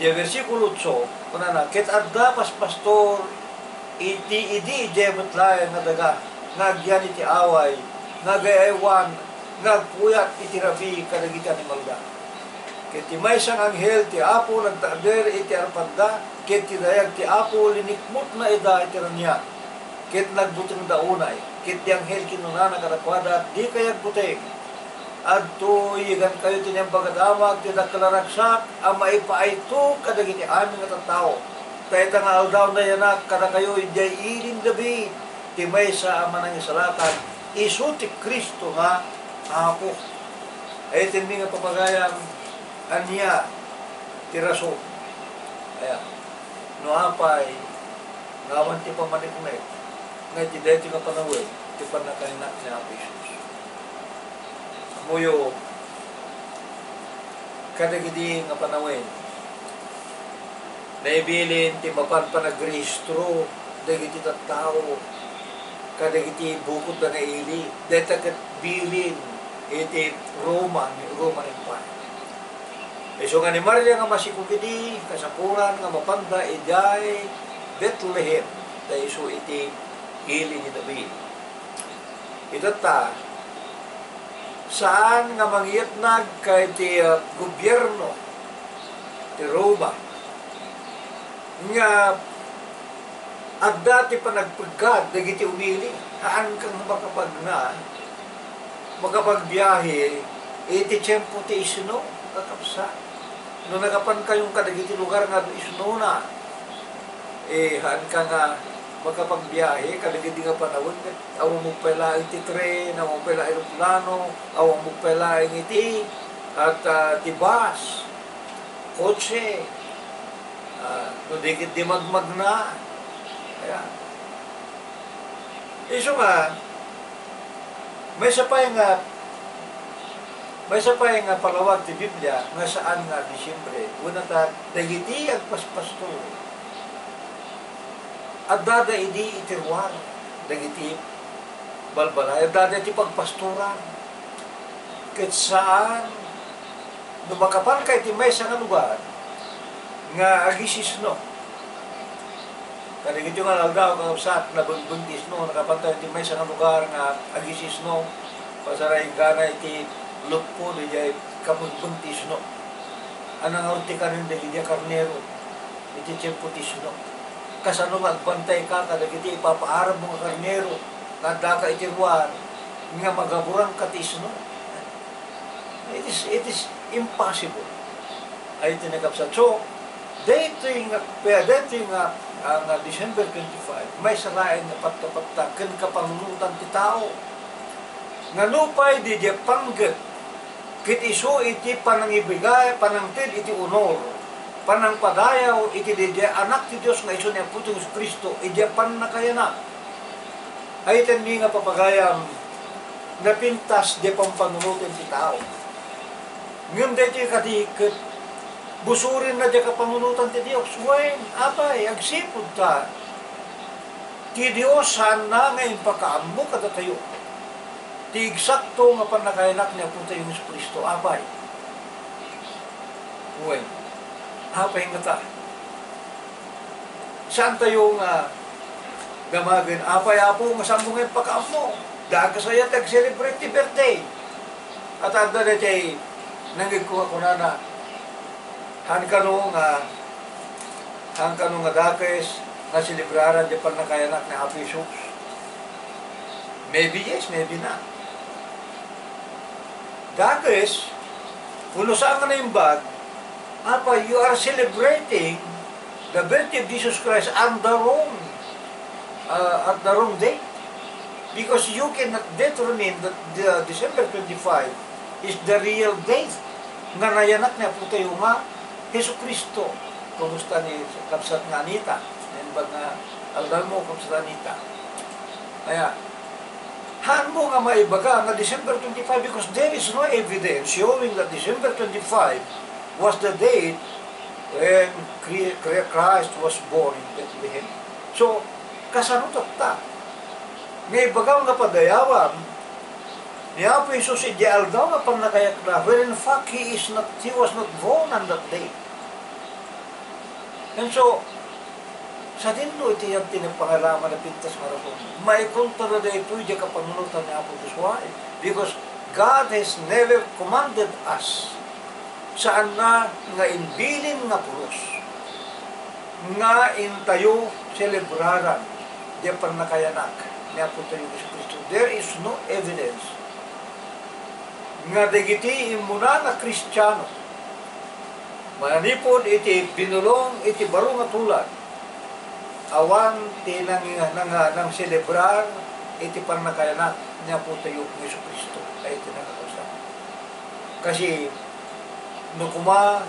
iti bersikulo otso, kunana, ket adda paspastor iti idi idiay met laeng nga daga nga agyan iti away, nga agay-aywan, nga agpuyat iti rabii kadagiti animalda. Ket ti maysa nga anghel ti Apo nagtakder iti arpadda, ket ti dayag ti Apo linikmutna ida iti raniag, ket nagbutengda unay. Ket ti anghel kinunana kadakuada, dikay agbuteng. Adtoy, igankayo ti naimbag a damag ti dakkel a ragsak a maipaayto kadagiti amin nga tattao. Ta ita nga aldaw nayanak kadakayo idiay ili ni David, ti maysa a manangisalakan, isu ti Cristo nga Apo. Ay, tinmi nga papagayam, ania ti rason? Aya, no apay nga awan ti pammaniknek, nga iti daytoy nga panawen, ti pannakayanak ni Apo Jesus. Ammoyo, kadagidi nga panawen, naibilin ti mapan panagrehistro dagiti tattao kadagiti bukodda nga ili. Dayta ket bilin iti Roma, ni Roman Empire. Isu nga ni Maria nga masikog idi, kasapulan nga mapanda idiay Betlehem, ta isu iti ili ni David. Itatta, saan nga mangiyatnag ka iti, ah, gobierno ti Roma nga adda ti panagpeggad dagiti umili. Haan kang makapagna, makapagbiahe iti tiempo ti isno, kakabsat. No nakapankayon kadagiti lugar nga adu isnona, eh, haan ka nga makapagbiahe kadagidi nga panawen, awan mo pay laeng ti tren, awan mo pay laeng eroplano, awan mo pay laeng iti, at, ah, ti bus, kotse, ah, no di ket di magmagna. Ayan. Isu nga, maysa pay nga, maysa pay nga palawag ti Biblia nga saan nga Disyembre, wenno ta dagiti agpaspastor. Addada idi iti ruar dagiti balbalay, addada iti pagpastoran. Ket saan, no makapanka iti maysa nga lugar nga agisisno. Kadagiti nga aldaw, kakabsat, nabengbeng ti isno, nakapanta iti maysa nga lugar nga agisisno, pasaray inggana iti luppo, diay kabengbeng ti isno. Ania ngarud ti kanen dagiti a karnero iti tiempo ti isno? Kasano nga agbantayka kadagiti ipapaarammo nga karnero nga addaka iti ruar nga magaburanka ti isno? It is, it is impossible. Ay, iti nakabsat. So, daytoy nga, kaya daytoy nga, ah, nga December twenty-five, maysa laeng nga patta-patta ken kapanunotan ti tao. Nga nupay diay panggep, ket isu iti panangibigay, panangted iti honor, panangpadayaw iti diay Anak ti Dios nga isu ni Apo Jesu-Cristo, idiay pannakayanak. Ay, iti mi nga papagayam, napintas diay pampanunoten ti tao. Ngem daytoy kadi ket busorenna diay kapanunotan ti Dios. Wen, apay, agsipud ta ti Dios saanna nga impakaammo kadatayo ti eksakto nga pannakayanak ni Apotayo Jesu-Cristo. Apay? Wen, apay ngata? Saantayo nga damagen, "Apay, Apo, nga saanmo nga impakaammo? Dakes aya ti ag-celebrate ti birthday." At adda daytoy nangngegko nga kunana, "Haan kano nga, haan kano nga dakes nga selebraran ti pannakayanak ni Apo Jesus?" Maybe yes, maybe not. Dakes, wenno saan nga naimbag, apay, you are celebrating the birth of Jesus Christ on the wrong, uh, at the wrong day. Because you cannot determine that the December twenty-five is the real date nga nayanak ni Apotayo nga Jesu-Cristo. Kumusta ni kabsat nga Anita? Naimbag nga aldawmo, kabsat Anita. Kaya, haanmo nga maibaga nga December twenty-five because there is no evidence showing that December twenty-five was the date when Chri-, Chri-, Christ was born in Bethlehem. So, kasano tatta? Nga ibagam nga padayawam ni Apo Jesus idiay aldaw nga pannakayakna, when in fact, he is not, he was not born on that day. And so, sadino iti yan ti nagpangalaman a pintas nga rason? Maikontra daytoy diay kapanunotan ni Apo Dios. Why? Because God has never commanded us. Saanna nga imbilin nga pulos nga intayo selebraran diay pannakayanak ni Apotayo Jesu-Cristo. There is no evidence. nga dagiti immuna nga Kristiano, manipud iti binulong iti baro nga tulag, awan ti nang-, nang-, nangselebrar iti pannakayanak ni Apotayo nga Jesu-Cristo a iti nakakabsat. Kasi, no koma,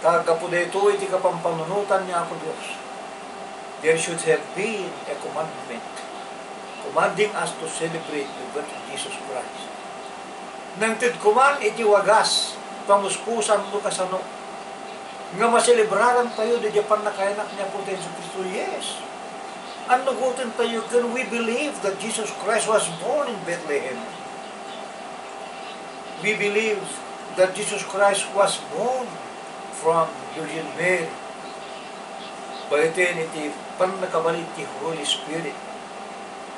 ta gapu daytoy iti kapampanunotan ni Apo Dios, there should have been a commandment commanding us to celebrate the birth of Jesus Christ. Nangted koman iti wagas, pamuspusan no kasano nga maselebraran tayo diay pannakayanak ni Apo Jesu-Cristo. Yes. Annugoten tayo ken we believe that Jesus Christ was born in Bethlehem. We believe that Jesus Christ was born from Virgin Mary. Baiten iti pannakabalin ti Holy Spirit.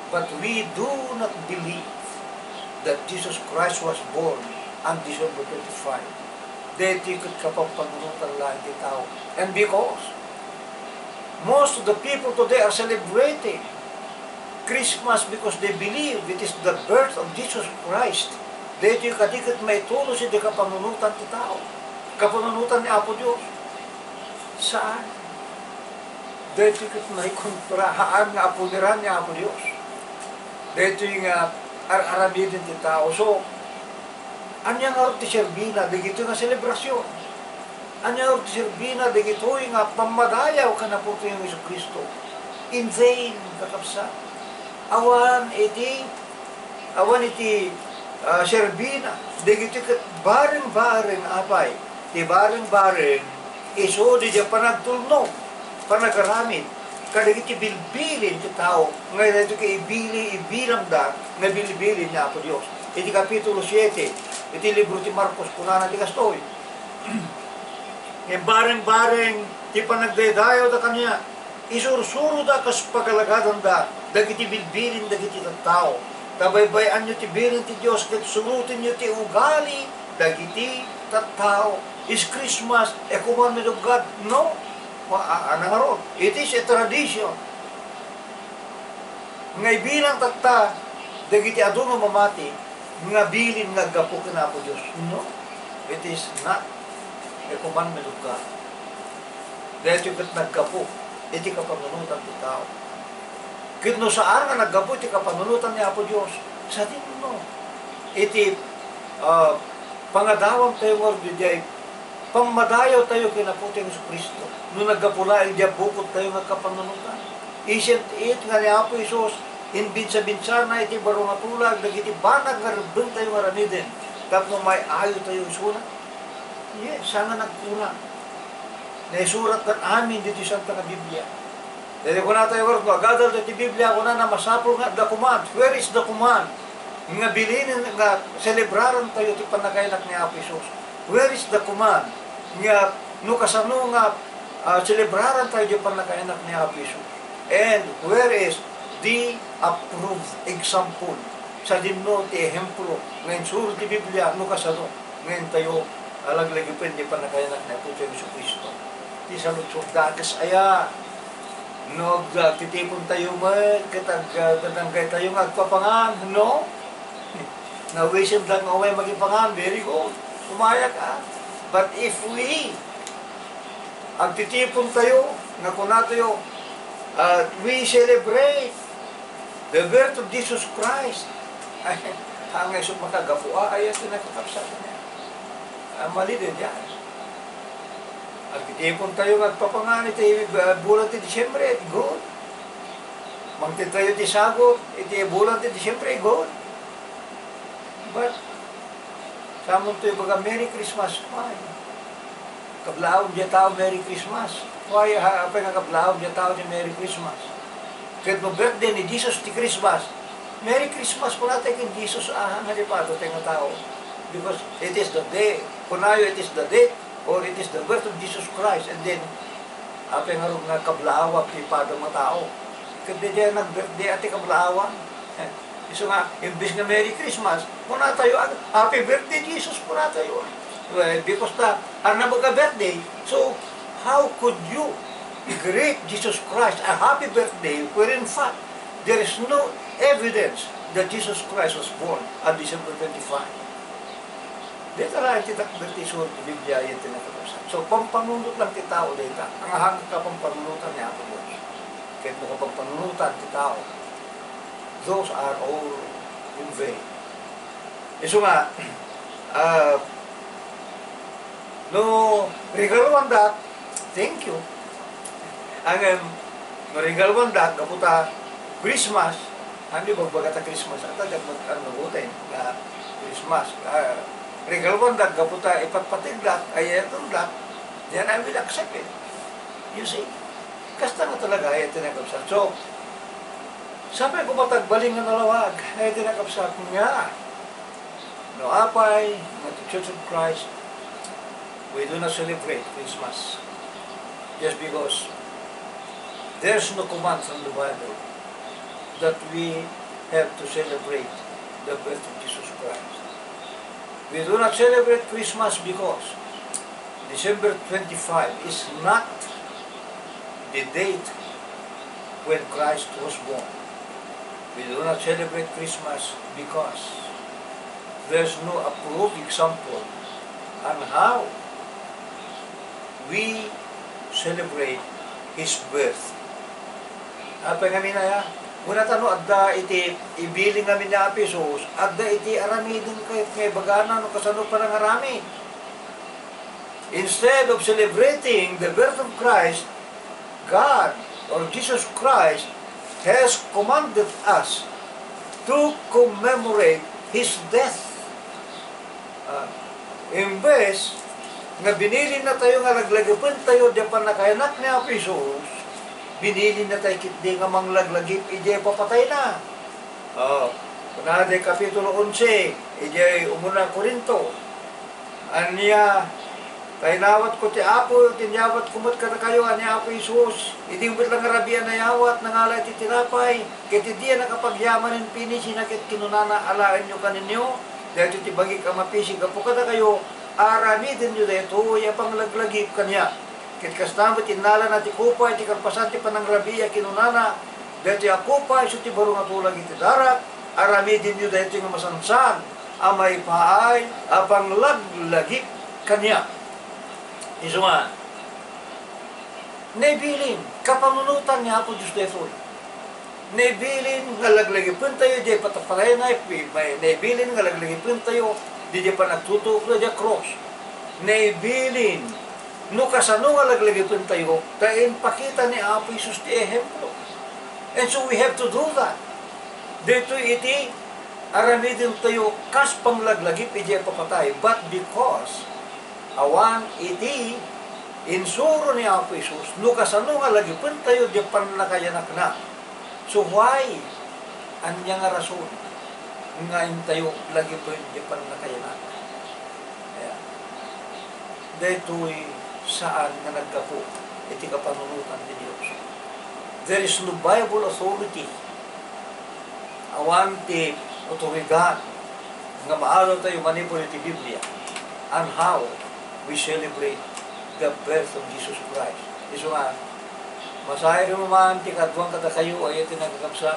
But we do not believe that Jesus Christ was born on December twenty-five. Daytoy ket kapampanunotan laeng ti tao. And because most of the people today are celebrating Christmas because they believe it is the birth of Jesus Christ. Daytoy kadi ket maitunos iti kapanunotan ti tao, kapanunotan ni Apo Dios. Saan? Daytoy ket naikontra, haan nga apuliran ni Apo Dios. Daytoy nga ar-aramiden ti tao. So, ania ngarud ti serbina dagitoy nga selebrasyon? Ania ngarud ti serbina dagitoy nga pammadayaw ken Apotayo nga Jesu-Cristo? In vain, kakabsat. Awan iti, awan iti, ah, serbina dagitoy ket bareng-bareng, apay, ti bareng-bareng isu diay panagtulnog, panagaramid kadagiti bilbilin ti tao nga daytoy ket ibili-, ibilangda nga bilbilin ni Apo Dios. Iti Kapitulo siete iti libro ti Marcos, kunana ti kastoy, Ngem bareng-bareng ti panagdaydayawda kaniak, isursuroda kas pagaladanda dagiti bilbilin dagiti tattao. Ta baybay-anyo ti bilin ti Dios ket surotenyo ti ugali dagiti tattao. Is Christmas a commandment of God? No. Wa-, a-, ano ngarud? It is a tradition. Nga ibilang tatta dagiti adu nga mamati nga bilin nga aggapu ken Apo Dios. No, it is not a commandment of God. Daytoy ket naggapu iti kapanunotan ti tao. Ket no saan nga naggapu iti kapanunotan ni Apo Dios, sadino iti, ah, pangadawam tayo nga diay Pammadayaw tayo ken Apo tayo Jesu-Cristo no naggapu laeng diay bukod tayo nga kapanunotan. Isn't it nga ni Apo Jesus, inbinsabinsana iti baro nga tulag dagiti banag nga rebbeng tayo nga aramiden tapno may-ayo tayo isuna? Yes, saan nga nagkuna? Naisuratdan amin ditoy Santa nga Biblia. Daytoy kunatayo ngarud, no agadaltayo ti Biblia, kunana, masapul nga adda command. Where is the command nga bilinen nga selebraran tayo ti pannakayanak ni Apo Jesus? Where is the command nga no kasano nga, ah, selebraran tayo ti pannakayanak ni Apo Jesus? And where is the approved example? Sadino ti ehemplo nga insuro ti Biblia no kasano nga intayo a laglagipen ti pannakayanak ni Apotayo Jesu-Cristo? Ti saludsod, dakes aya? No ag-, agtitipon tayo met, ket ag-, agdanggay tayo nga agpapangan, no? Nawisim da nga umay magipangan, very good. Umayak, ah. But if we agtitipon tayo, nga kuna tayo, ah, we celebrate the birth of Jesus Christ. Ay, angay so makagapu, ah, ayat na kakabsat niya. Ah, mali din yan. Agtitipon tayo nga agpapangan iti, ah, bulan ti Disyembre, good. Mangted tayo ti sagut iti bulan ti Disyembre, good. But, samonto ibaga, "Merry Christmas." Why? Kablaawem diay tao, "Merry Christmas." Why, ha, apay nga kablaawem diay tao ti Merry Christmas? Ket no birthday ni Jesus ti Christmas, "Merry Christmas," kunatayo ken Jesus, aha, nga di padatayo nga tao. Because it is the day, kunayo, it is the date, or it is the birth of Jesus Christ, and then, apay ngarud nga kablaawak ti padam nga tao? Ket daydiay nag-birthday a ti kablaawan. Isu nga, imbes nga Merry Christmas, kunatayo, "Ah, Happy Birthday, Jesus," kunatayo. Well, because ta, arnabak a birthday, so how could you greet Jesus Christ a happy birthday, where in fact, there is no evidence that Jesus Christ was born on December twenty-five? Dayta laeng ti dakder ti isuro ti Biblia, iti nakabasa. So, pampanunot lang ti tao dayta. Ang ahang kapampanunotan ni Apo Dios. Ket no kapampanunotan ti tao, those are all in vain. Isu nga, ah, no regaluandak, thank you. Ngem, no regaluandak, gapu ta Christmas, ano, ibagbaga ta Christmas, ata diak mat-, ano, guten nga Christmas. Ah, regaluandak, gapu ta ipatpategdak, ay, ay, dak, then I will accept it. You see? Kasta nga talaga, ay, iti nakabsat. So, sapay ko matagbaling nga nalawag, ay, iti nakabsat nga, no, apay, nga ti Church of Christ, we do not celebrate Christmas just because there's no command from the Bible that we have to celebrate the birth of Jesus Christ. We do not celebrate Christmas because December twenty-five is not the date when Christ was born. We do not celebrate Christmas because there's no approved example on how we celebrate His birth. Apay ngamin aya? Kuna ta no adda iti ibilin ngamin ni Apo Jesus, adda iti aramiden kayat nga ibagana no kasano panangaramid. Instead of celebrating the birth of Christ, God or Jesus Christ has commanded us to commemorate His death. Ah, imbes nga binilinna tayo nga laglagipentayo diay pannakayanak ni Apo Jesus, binilinna tayo ketdi nga manglaglagip idiay papatayna. Oh, kunada diay Kapitulo onse, idiay umuna Corinto. Ania, ta inawatko ti Apo, ket inyawatko met kadakayo, ania Apo Jesus, idi met la nga rabii a nayawat, nangala iti tinapay, ket idi a nakapagyamanen, pinisina ket kinunana, alaenyo kaninyo, daytoy ti bagik a mapisi gapu kadakayo, aramidenyo daytoy a panglaglagip kaniak. Ket kasta met innalana ti kopa iti kalpasan ti panangrabii a kinunana, daytoy a kopa isu ti baro nga tulag iti darak, aramidenyo daytoy nga masansan a maipaay a panglaglagip kaniak. Isu nga, naibilin, kapanunotan ni Apo Dios daytoy. Naibilin nga laglagipentayo diay patapatayna, naibilin nga laglagipentayo diay panagtutuokna diay krus. Naibilin no kasano nga laglagipentayo, ta impakita ni Apo Jesus ti ehemplo. And so we have to do that. Daytoy iti aramidentayo kas panglaglagip idiay papatay, but because awan iti insuro ni Apo Jesus, no kasano nga lagipentayo diay pannakayanakna. So why Ania nga rason nga intayo lagipen ti pannakayanak? Ayan. Daytoy saan nga naggapu iti kapanunotan ti Dios. There is no Bible authority. Awan ti otoridad nga maadal tayo manipud iti Biblia on how we celebrate the birth of Jesus Christ. Isu nga, masairyo man ti kaduan kadakayo, ay ti nagkakabsat.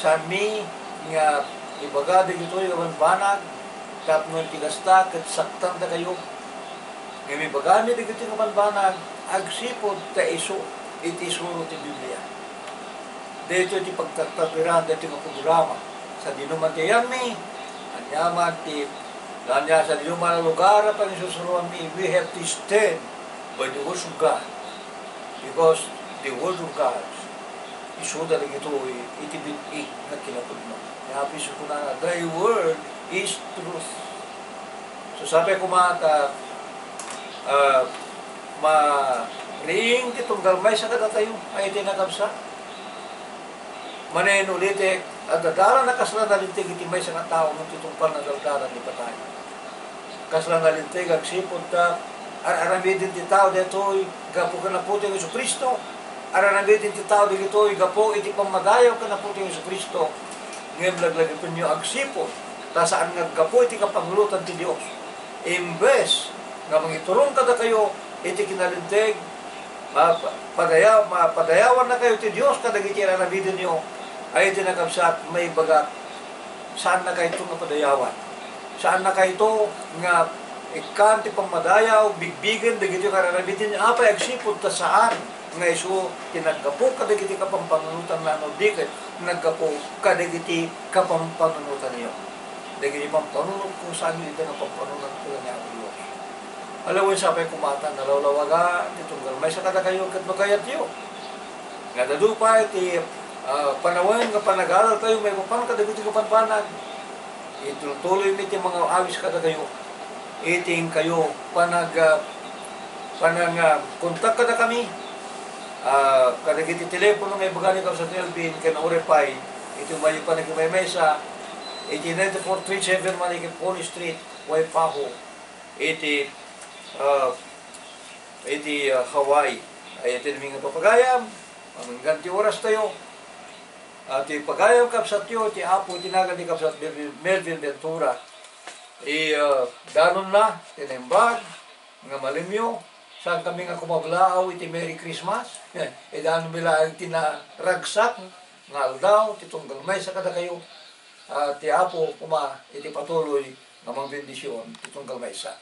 Saanmi nga ibaga dagitoy nga bambanag tapno iti kasta ket saktandakayo. Ngem ibagami dagitoy nga bambanag agsipud ta isu iti isuro ti Biblia. Daytoy ti pagtattapiran daytoy nga programa. Sadino man ti ayanmi, ania man ti, ania, sadino man a lugar a pangisusuroanmi, we have to stand by the words of God. Because the word of God, isuda dagitoy iti bit-ig nga kinapudno. Ni Apo Jesus kunana, "Thy word is truth." So, sapay koma ta, ah, mariing ti tunggal maysa kadatayo, ay ti nakabsa. Manen ulitek, adda dalan a kasla nalinteg iti maysa nga tao ngem ti tungpal nadaldalan ni patay. Kasla nalinteg agsipud ta ar-aramiden ti tao daytoy gapu ken Apotayo Jesu-Cristo. Ar-aramiden ti tao dagitoy gapu iti pammadayaw ken Apotayo Jesu-Cristo. Ngem laglagipenyo agsipud ta saan nga aggapu iti kapanunotan ti Dios. Imbes nga mangiturong kadakayo iti kinalinteg, ma-, pa-, padaya-, ma-, padayawannakayo ti Dios kadagiti ar-aramidenyo. Ay ti nakabsat, maibagak, saannakayto nga padayawan. Saannakayto nga ikkan ti pammadayaw, bigbigen dagiti nga aramiden. Apay agsipud ta saan nga isu ti naggapu kadagiti kapampanunotanna no di ket naggapu kadagiti kapampanunotanyo. Dagiti pampanunotko, saanyo ida nga pampanunotko ni Apo Dios. Ala wen sapay koma ta nalawlawagan ti tunggal maysa kadakayo ket no kayatyo nga adu pay ti, ah, panawen nga panagadaltayo maipapan kadagiti kapanpanag. Itultuloymi ti mangawis kadakayo iti inkayo panag-, ah, panang, ah, kontak kadakami, ah, kadagiti telepono nga ibaga ni Kabsat Elvin ken Orify iti umay panagimaymaysa iti ninety-four three seven Manikepuno Street, Waipahu, iti, ah, iti, ah, Hawaii. Ay, iti mi nga papagayam, aminggan ti oras tayo. Ah, ti pagayam kabsatyo, ti Apo, ti nagan ni Kabsat Melvin, Melvin Ventura. I, ah, danonna, ti naimbag, nga malimyo, saan kami nga kumablaaw iti Merry Christmas? Idanonmi laeng ti naragsak nga aldaw, ti tunggal maysa kadakayo. Ah, ti Apo koma iti patuloy nga mangbendision ti tunggal maysa.